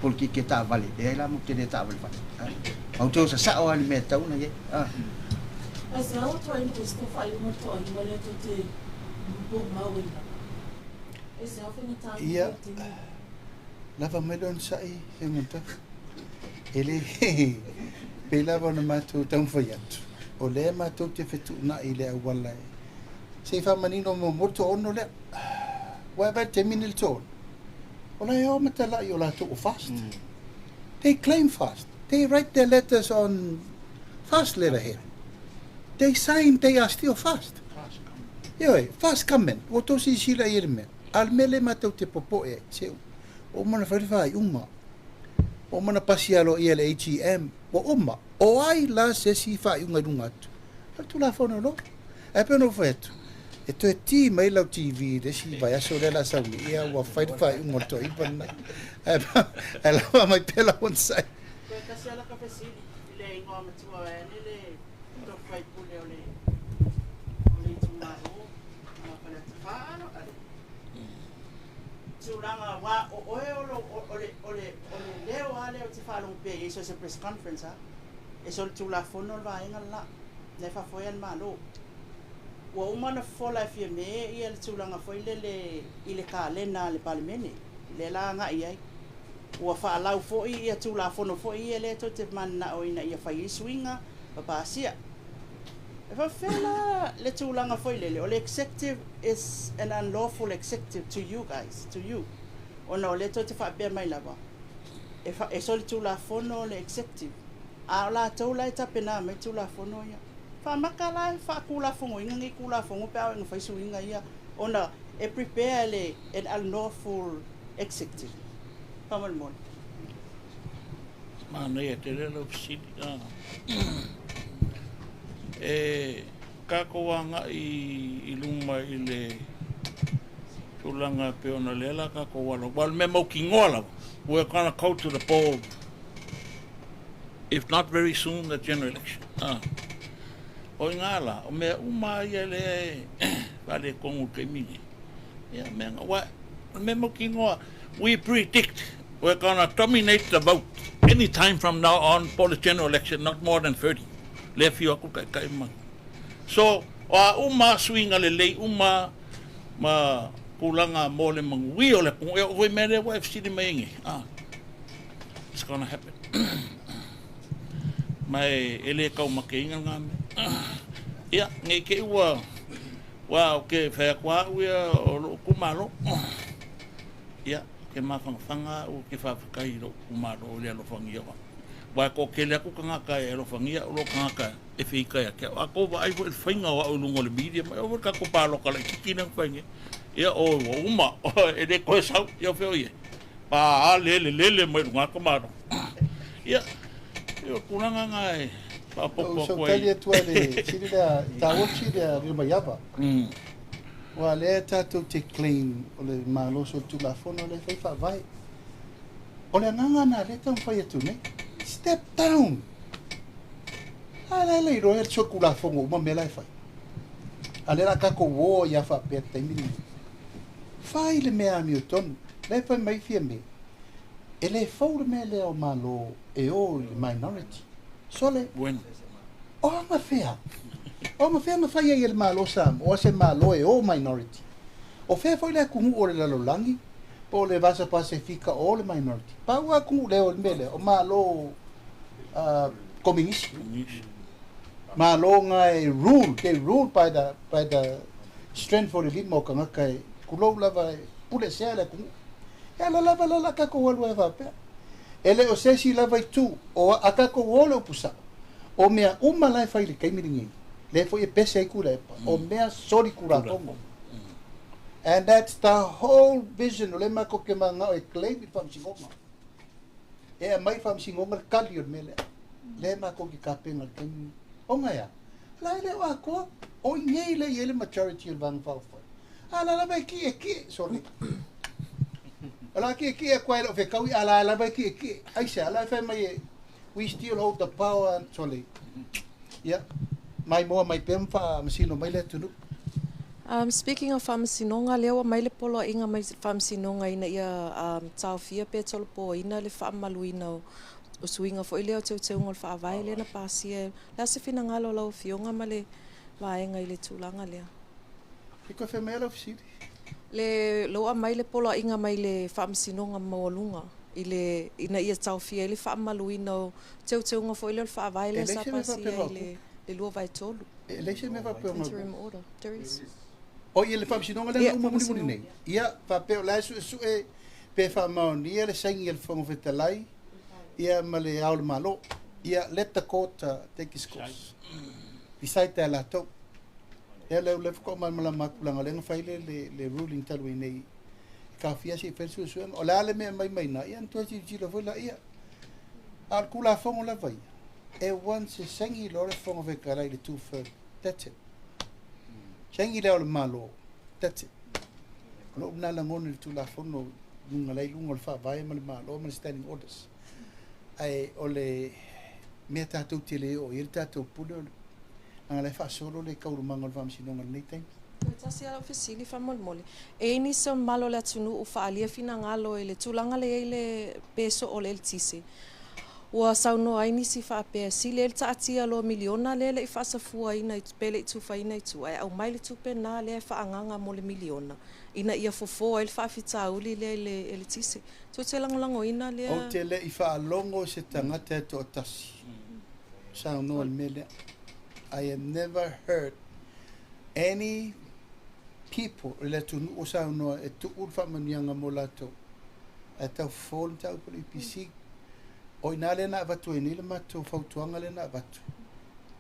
polokiki e taavale, leai la matou te le taavalevale. Matou te o sasao lava i le mea e tatau ona i ai. Aisea ua tuai ona se faaiuga o le toalima lea tou te moomau ai lava? Aisea o faigata atu Ia, ai le taimi lenei? lava mai le onosai, Afioga E le pei lava ona matou taumafai atu, o lea matou te fetuunai i le auala e se i faamanino muamua le toaono lea. Ua e vaai i le taimi lenei i le toaono, o la e o ma talai o latou o fast. They claim fast. They write their letters on fast letterhead. They sign they are still fast. Ioe, fast government. Ua outou silasila i ai i le mea. A o le mea lea matou te popoe ai, se ua uma ona fai le faaiuga. Ua uma ona pasi aloaia e le AGM, ua uma. O ai la se isi faaiuga i luga atu? O le Tulafono loa. Ae pei ona ou fai atu, e toe ti mai lau TV i le isi vaiaso lea o le a sau nei, ia ua fai le faaiuga o le toaiva lena. Ae lava mai pea lau onosai. Toe tasi lava laka fesili i le igoa matua vaeane le tofi faipule o le itumalo o Faleata 4 a le tulaga aua o oe o lo o le o le o le leo lava lea ou te faalogo pea i ai so o se press conference lava e solitulafono le vaega le la la e faafoea le Malo. Ua uma ona fofola e Fiame ia le tulaga foi lele i le kalena a le Palemene lea la agai i ai. Ua faalau foi ia Tulafono foi ia lea tou te mananao ina ia fai ai suiga ma pasia. E faapefea la le tulaga foi lele o le executive is an unlawful executive to you guys, to you, ona o lea tou te faapea mai lava e, e solitulafono le executive, a o latou la e tapena mai Tulafono ia. Faamaka la e faatulafonoina nei Tulafono pe a oo ina fai suiga ia ona e prepare e le an unlawful executive. Faamolemole. Manaia tele lau fesili. E tatou agai i luma i le tulaga e pei ona lea la tatou alo. Aua o le mea mautinoa lava, we are gonna go to the poll if not very soon, the general election. O i ina la, o mea uma lava ia lea e faaletonu i le taimi lenei, ia mea na, aua o le mea mautinoa, we predict we're gonna dominate the vote any time from now on po o le general election, not more than 30. Lea e afio atu le Taitai ma. So, o a uma lava suiga lelei uma ma tulaga mo le manuia o le atunuu, e oo foi i mea lea ua e fesili mai ai nei, it's gonna happen. Ma e le taumateina lena mea. Ia, ne i te i ua, aua ou te fai atu lava au ia o lou itumalo. Ia, ou te mafanafana au, ou te faafetai i lou itumalo i le alofagia o au. Aua e toatele atu tagata e alofagia au i lo tagata e feita ia te au. A tou vaai foi i le faiga o au i luga o le media, e oo foi i le tatou palota laitiiti lea na fai nei. Ia, oi, ua uma, e le toe sau. Ia o fea o i ai? Pa lele lele mai luga atu malo. Ia, o tulaga na e faaopoopo Ou atu ai. tali atu ai le fesili lea, e taua le fesili a Lilomaiava. Aua lea tatou te claim o le Malo solitulafono lea e fai faavae. O le agaga lena lea e taumafai atu nei. Step down! A la e le iloa e le solitulafono uma mea la e fai. A lea o le a tatou o ai lava faapea i le taimi lenei. Fai le mea amiotonu. La e fai mai Fiame, e le fou le mea lea o Malo e o i le minority. Sole, Bueno. o agafea? O agafea na fai ai e le Malo o Samoa se Malo e o minority? O fea foi le atunuu o le lalolagi po o le Vasa Pasefika o le minority? Pau lava atunuu lea o le mea lea, o Malo kominisi. Malo na e rule, they rule by the, by the strength o le lima o tagata e tulou lava e pule sea le atunuu. E ala lava la la tatou alu ai faapea. E le o se isi lava itu, o a tatou o le upu sao, o mea uma la e fai i le taimi lenei, lea foi e pese ai Tuilaepa, o mea solitulafono. And that's the whole vision o lea matou te manao e claim i le faamasinoga. E aumai le Faamasinoga le tali o le mea lea. Lea e matou te tapena i le taimi lenei. Ona e a? O la e le o atoa. O i inei lea e i ai le majority o le Vaega Faaupufai. A o la lava e tietie, sorry. O la tietie atu lava e le o fetaui, a o la lava e tietie. Aisea? O la e fai mai e, we still hold the power, sorry. Ia, maimoa mai pea ma faamasino mai le atunuu. Um, speaking of faamasinoga, lea ua mai le poloaiga mai faamasinoga ina ia um, taofia pe tolopoina le faamamaluina o, o suiga foi lea o teuteuga o le faavae lea na pasia. Le a se finagalo o lau Afioga ma le vaega i le tulaga lea? E toe fai mai lau fesili. Le, lea ua aumai le poloaiga mai le faamasinoga maualuga i le, ina ia taofia ai le faamamaluina o teuteuga foi lea o le faavae E lea leai sa se mea pasia faapea i o le, le 2/3. E leai se mea faapea o Interim order. There is. O i le faamasinoga lea Ia, na uma mulimuli faamasinoga. nei. Ia, faapea o la e suesue pe faamaonia le saini a le Fofoga Fetalai ia ma le Ao o le Malo. Ia, let the court take its course. Decide e latou. Ia, lea lea faatoa malamalama atu leaga o lea na fai le, le, le ruling talu ai nei. E taofia se i fai le suesuega. O le a le mea e aumai mai i ina, ia ona toe tilotilo foi laia. A o le Tulafono lava ia, e once e saini loa le Fofoga Fetalai i le two-third, that's it. Saini le Ao o le Malo, that's it. O lou lena lagona i le Tulafono i luga la i luga o le Faavae ma le Malo ma le Standing Orders. Ae o le mea tatou te le oo i ai le tatou pule o le leaga la e faasolo le taualumaga o le Faamasinoga i lenei taimi. Toe tasi lava lau fesili faamolemole. E i ai nisi o mamalu o le atunuu ua faaalia finagalo i le tulaga lea e i ai le peso o le eletise. Ua saunoa ai nisi faapea, sili ai le taatia loa miliona lea e le i faasafuaina pe le i tufaina i tua ae aumai le tupe lena lea e faaagaaga mo le miliona ina ia fofo ai le faafitauli lea i le eletise. Tou te lagolagoina Ou lea? te le i faalogo i se tagata e toatasi o saunoa i le mea lea. I have never heard any people i le atunuu o saunoa e tuu le faamanuiaga mo latou ae tau fofo le mataupu a le EPC. O i ina lea na avatu ai nei le matou fautuaga lea na avatu,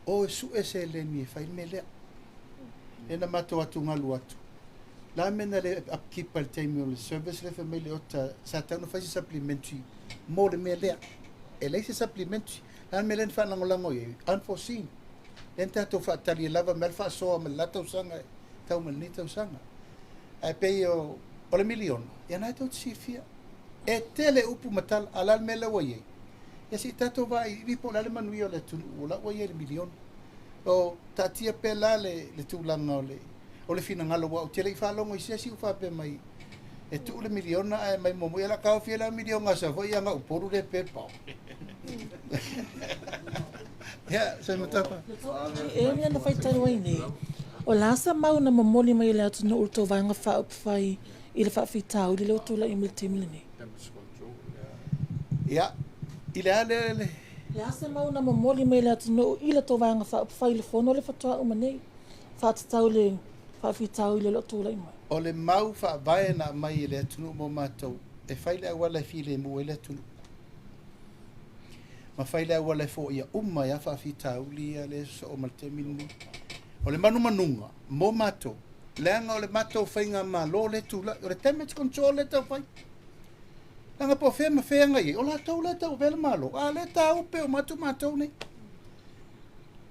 o e sue seleni e fai le mea lea. Lea na matou atugalu atu, la mea na le upkeep ai i le taimi o le service lea fai mai le ota sa tatau ona fai se supplementary mo le mea lea. E leai se supplementary. La le mea lea na faalagolago i ai, unforeseen. Lea na tatou faatali e lava mai le faasoa mai le la tausaga e tau mai lenei tausaga. Ae pei o, o le miliona, ia na e tou te silafia. E tele upu ma tala, a o le a le mea lea ua i ai? Ia se i tatou vailiili po o le a le manuia o le atunuu o la ua i ai i le miliona. O, taatia pea la le, le tulaga o le, o le finagalo aua ou te le i faalogo i se isi ua faapea mai e tuu le miliona ae aumai muamua. Ia o le a taofi ai la le miliona a Savaii ae na Upolu lea pe pao. Ia, Seumatapa. E mea na fai talu ai nei, o le a sa mau na momoli mai e le atunuu i le tou Vaega Faaupufai i le faafitauli lea ua tulai mai i le taimi lenei? Ia, i le a le, le. Le a se mau na momoli mai e le atunuu i le tou Vaega Faaupufai i le fono lea faatoa uma nei, faatatau i le faafitauli o lo o tulai mai? O le mau faavae na aumai e le atunuu mo matou, e fai le auala e filemu ai le atunuu, ma fai le auala e foia uma ai lava faafitauli ia lea e sosoo ma le taimi lenei. O le manumanuga mo matou, leaga o le matou faigamalo lea e tulai, o le damage control lea e taufai. Leaga po o fea ma fea na i ai, o latou lea e tauavea le Malo, a o lea e tāupe uma atu matou nei.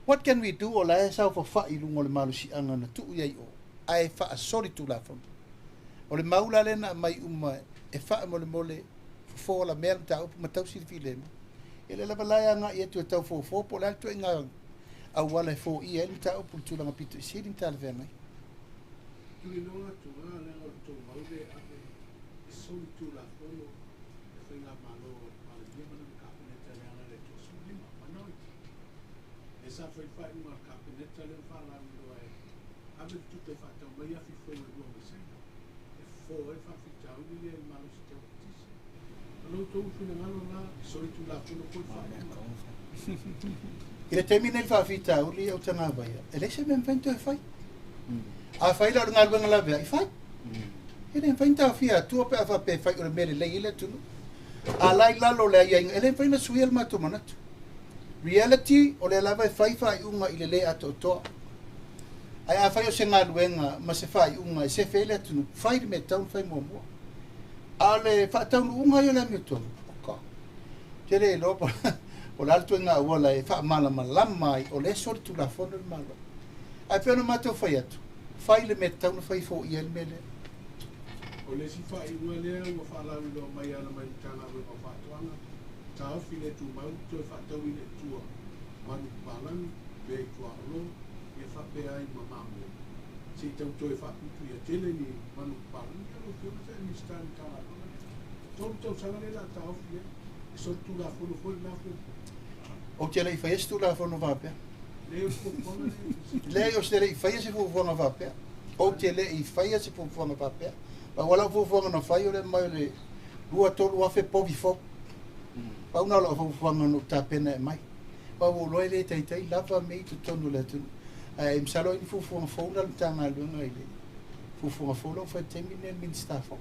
What can we do? O la e saofafai i luga o le malosiaga na tuu i ai o, ae faasolitulafono. O le mau la lea na aumai uma e faamolemole fofo alamea le mataupu ma tausi le filemu. Ia lea lava la e agai atu e tau fofo po o le a le ituaiga auala e foia ai le mataupu i le tulaga pito i sili ma talafeagai. Tuliloa atu lava leaga o le tou mau lea e ave e solitulafono le faigamalo a le Palemia ma lana Kapeneta e ala i le 25 minority. Lea sa fai le faaiuga a le Kapeneta lea na faalauiloa e ave le tupe e faatau mai afi fou e lua mai Saina e fofo ai le faafitauli lea i le malosi tau eletise. O lo outou finagalo la e solitulafono foi le faaiuga. I le taimi lenei i le faafitauli o Tagavaia, e leai se mea e mafai ona toe fai. Afai la o le galuega laveai, fai. E le mafai ona taofia atua pe a faapea e fai o le mea lelei ai le atunuu. A la i lalo o le aiaiga, e le mafai ona suia le matou manatu. Reality, o lea lava e fai faaiuga i le le atoatoa. Ae afai o se galuega ma se faaiuga e sefe ai le atunuu, fai le mea e tatau ona fai muamua. A o le faataunuuga ia o le amiotonu, oka. Te le iloa po o le a le ituaiga auala e faamalamalama ai o lea e solitulafono le Malo. Ae pei ona matou fai atu, fai le mea e tatau ona fai foia ai le mea lea. O le isi faaiuga lea ua faalauiloa mai e ala mai i le Matagaluega o Faatoaga, taofi le tumau, toe faatauina i tua manupapalagi, mea i tuaolo, ia faapea ai ma mamoe, se i tau toe faapuipuia tele ni manupapalagi. Ia lau Afioga sa e Minisita i le Matagaluega lea. 3 tausaga lea o le a taofi ai, e solitulafono foi lena fuafuaga. Ou te le i faia se Tulafono faapea. Leai o se fuafuaga lea. Leai, ou te le i faia se fuafuaga faapea. Ou te le i faia se fuafuaga faapea. Pau lava lau fuafuaga na fai o le aumai o le 2 3 afe povi fou. Pau na o lau fuafuaga na ou tapena e aumai. Aua ua ou iloa e le taitai lava mea i totonu o le atunuu. Ae masalo ai ni fuafuaga fou na a le Matagaluega i le fuafuaga fou la ua fai i le taimi lenei e le Minisita fou.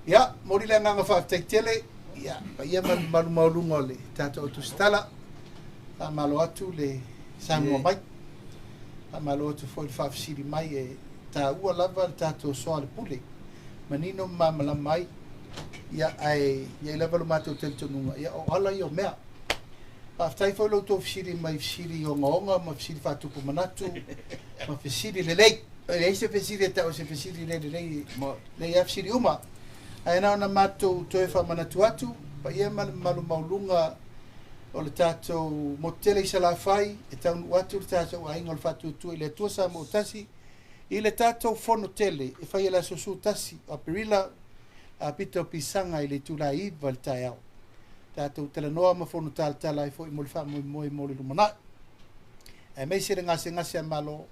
Ia, momoli le agaga faafetai tele, ia, paia ma le mamalu maualuga o le tatou au tusitala. Faamalo atu le saunoa mai. Faamalo atu foi i le faafesili mai e taua lava le tatou soa le pule. Manino ma malamalama ai. Ia, ae i ai lava lo matou talitonuga, ia, o ala ia o mea. Faafetai foi lo outou fesili mai i fesili ogaoga ma fesili faatupu manatu ma fesili lelei. E leai se fesili e tau o se fesili le lelei, lelei lava fesili uma. Ae na ona matou toe faamanatu atu, paia ma le mamalu maualuga o le tatou motu tele i Salafai, e taunuu atu le tatou aiga o le Faatuatua i le Atua Samoa ua Tasi, i le tatou fono tele e faia i le aso 11 o Aperila, a pito o pisaga i le itula e 9 i le taeao. Tatou talanoa ma fono talatala ai foi mo le faamoemoe mo le lumanai. Aemaise le gasegase a Malo,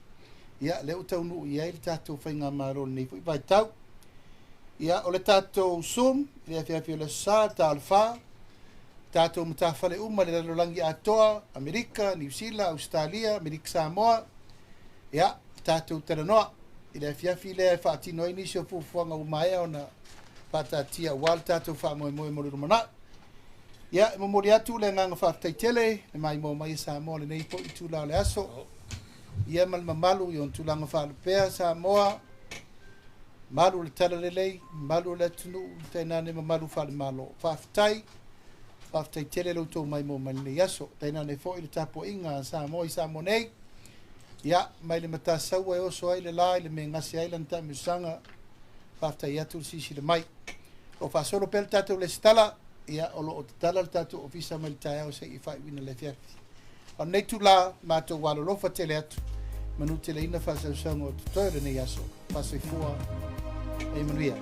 ia, lea ua taunuu i ai le tatou faigamalo i lenei foi vaitau. Ia, o le tatou Zoom i le afiafi o le Aso Sa, ta o le 4, tatou matafale uma i le lalolagi atoa, Amerika, Niu Sila, Ausetalia, Amerika Samoa, ia, tatou talanoa i le afiafi lea e faatino ai nisi o fuafuaga ua maea ona faataatia aua le tatou faamoemoe mo le lumanai. Ia, e momoli atu le agaga faafetai tele le maimoa mai e Samoa lenei foi itula o le aso. Ia ma le mamalu i ona tulaga faalupea Samoa, malu o le talalelei, malu o le atunuu, tainane mamalu faalemalo. Faafetai, faafetai tele lo outou maimoa mai lenei aso. Tainane foi le tapuaiga a Samoa i Samoa nei. Ia, mai le Matasaua e oso ai le la i le mea e gase ai lana taamilosaga. Faafetai atu le silasila mai. O faasolo pea le tatou lesitala, ia, o lo o tatala le tatou ofisa mai le taeao seia faaiuina le afiafi. O lenei itula, matou alolofa tele atu, manuteleina faasausauga o totoe o lenei aso. Faasoifua, ia manuia.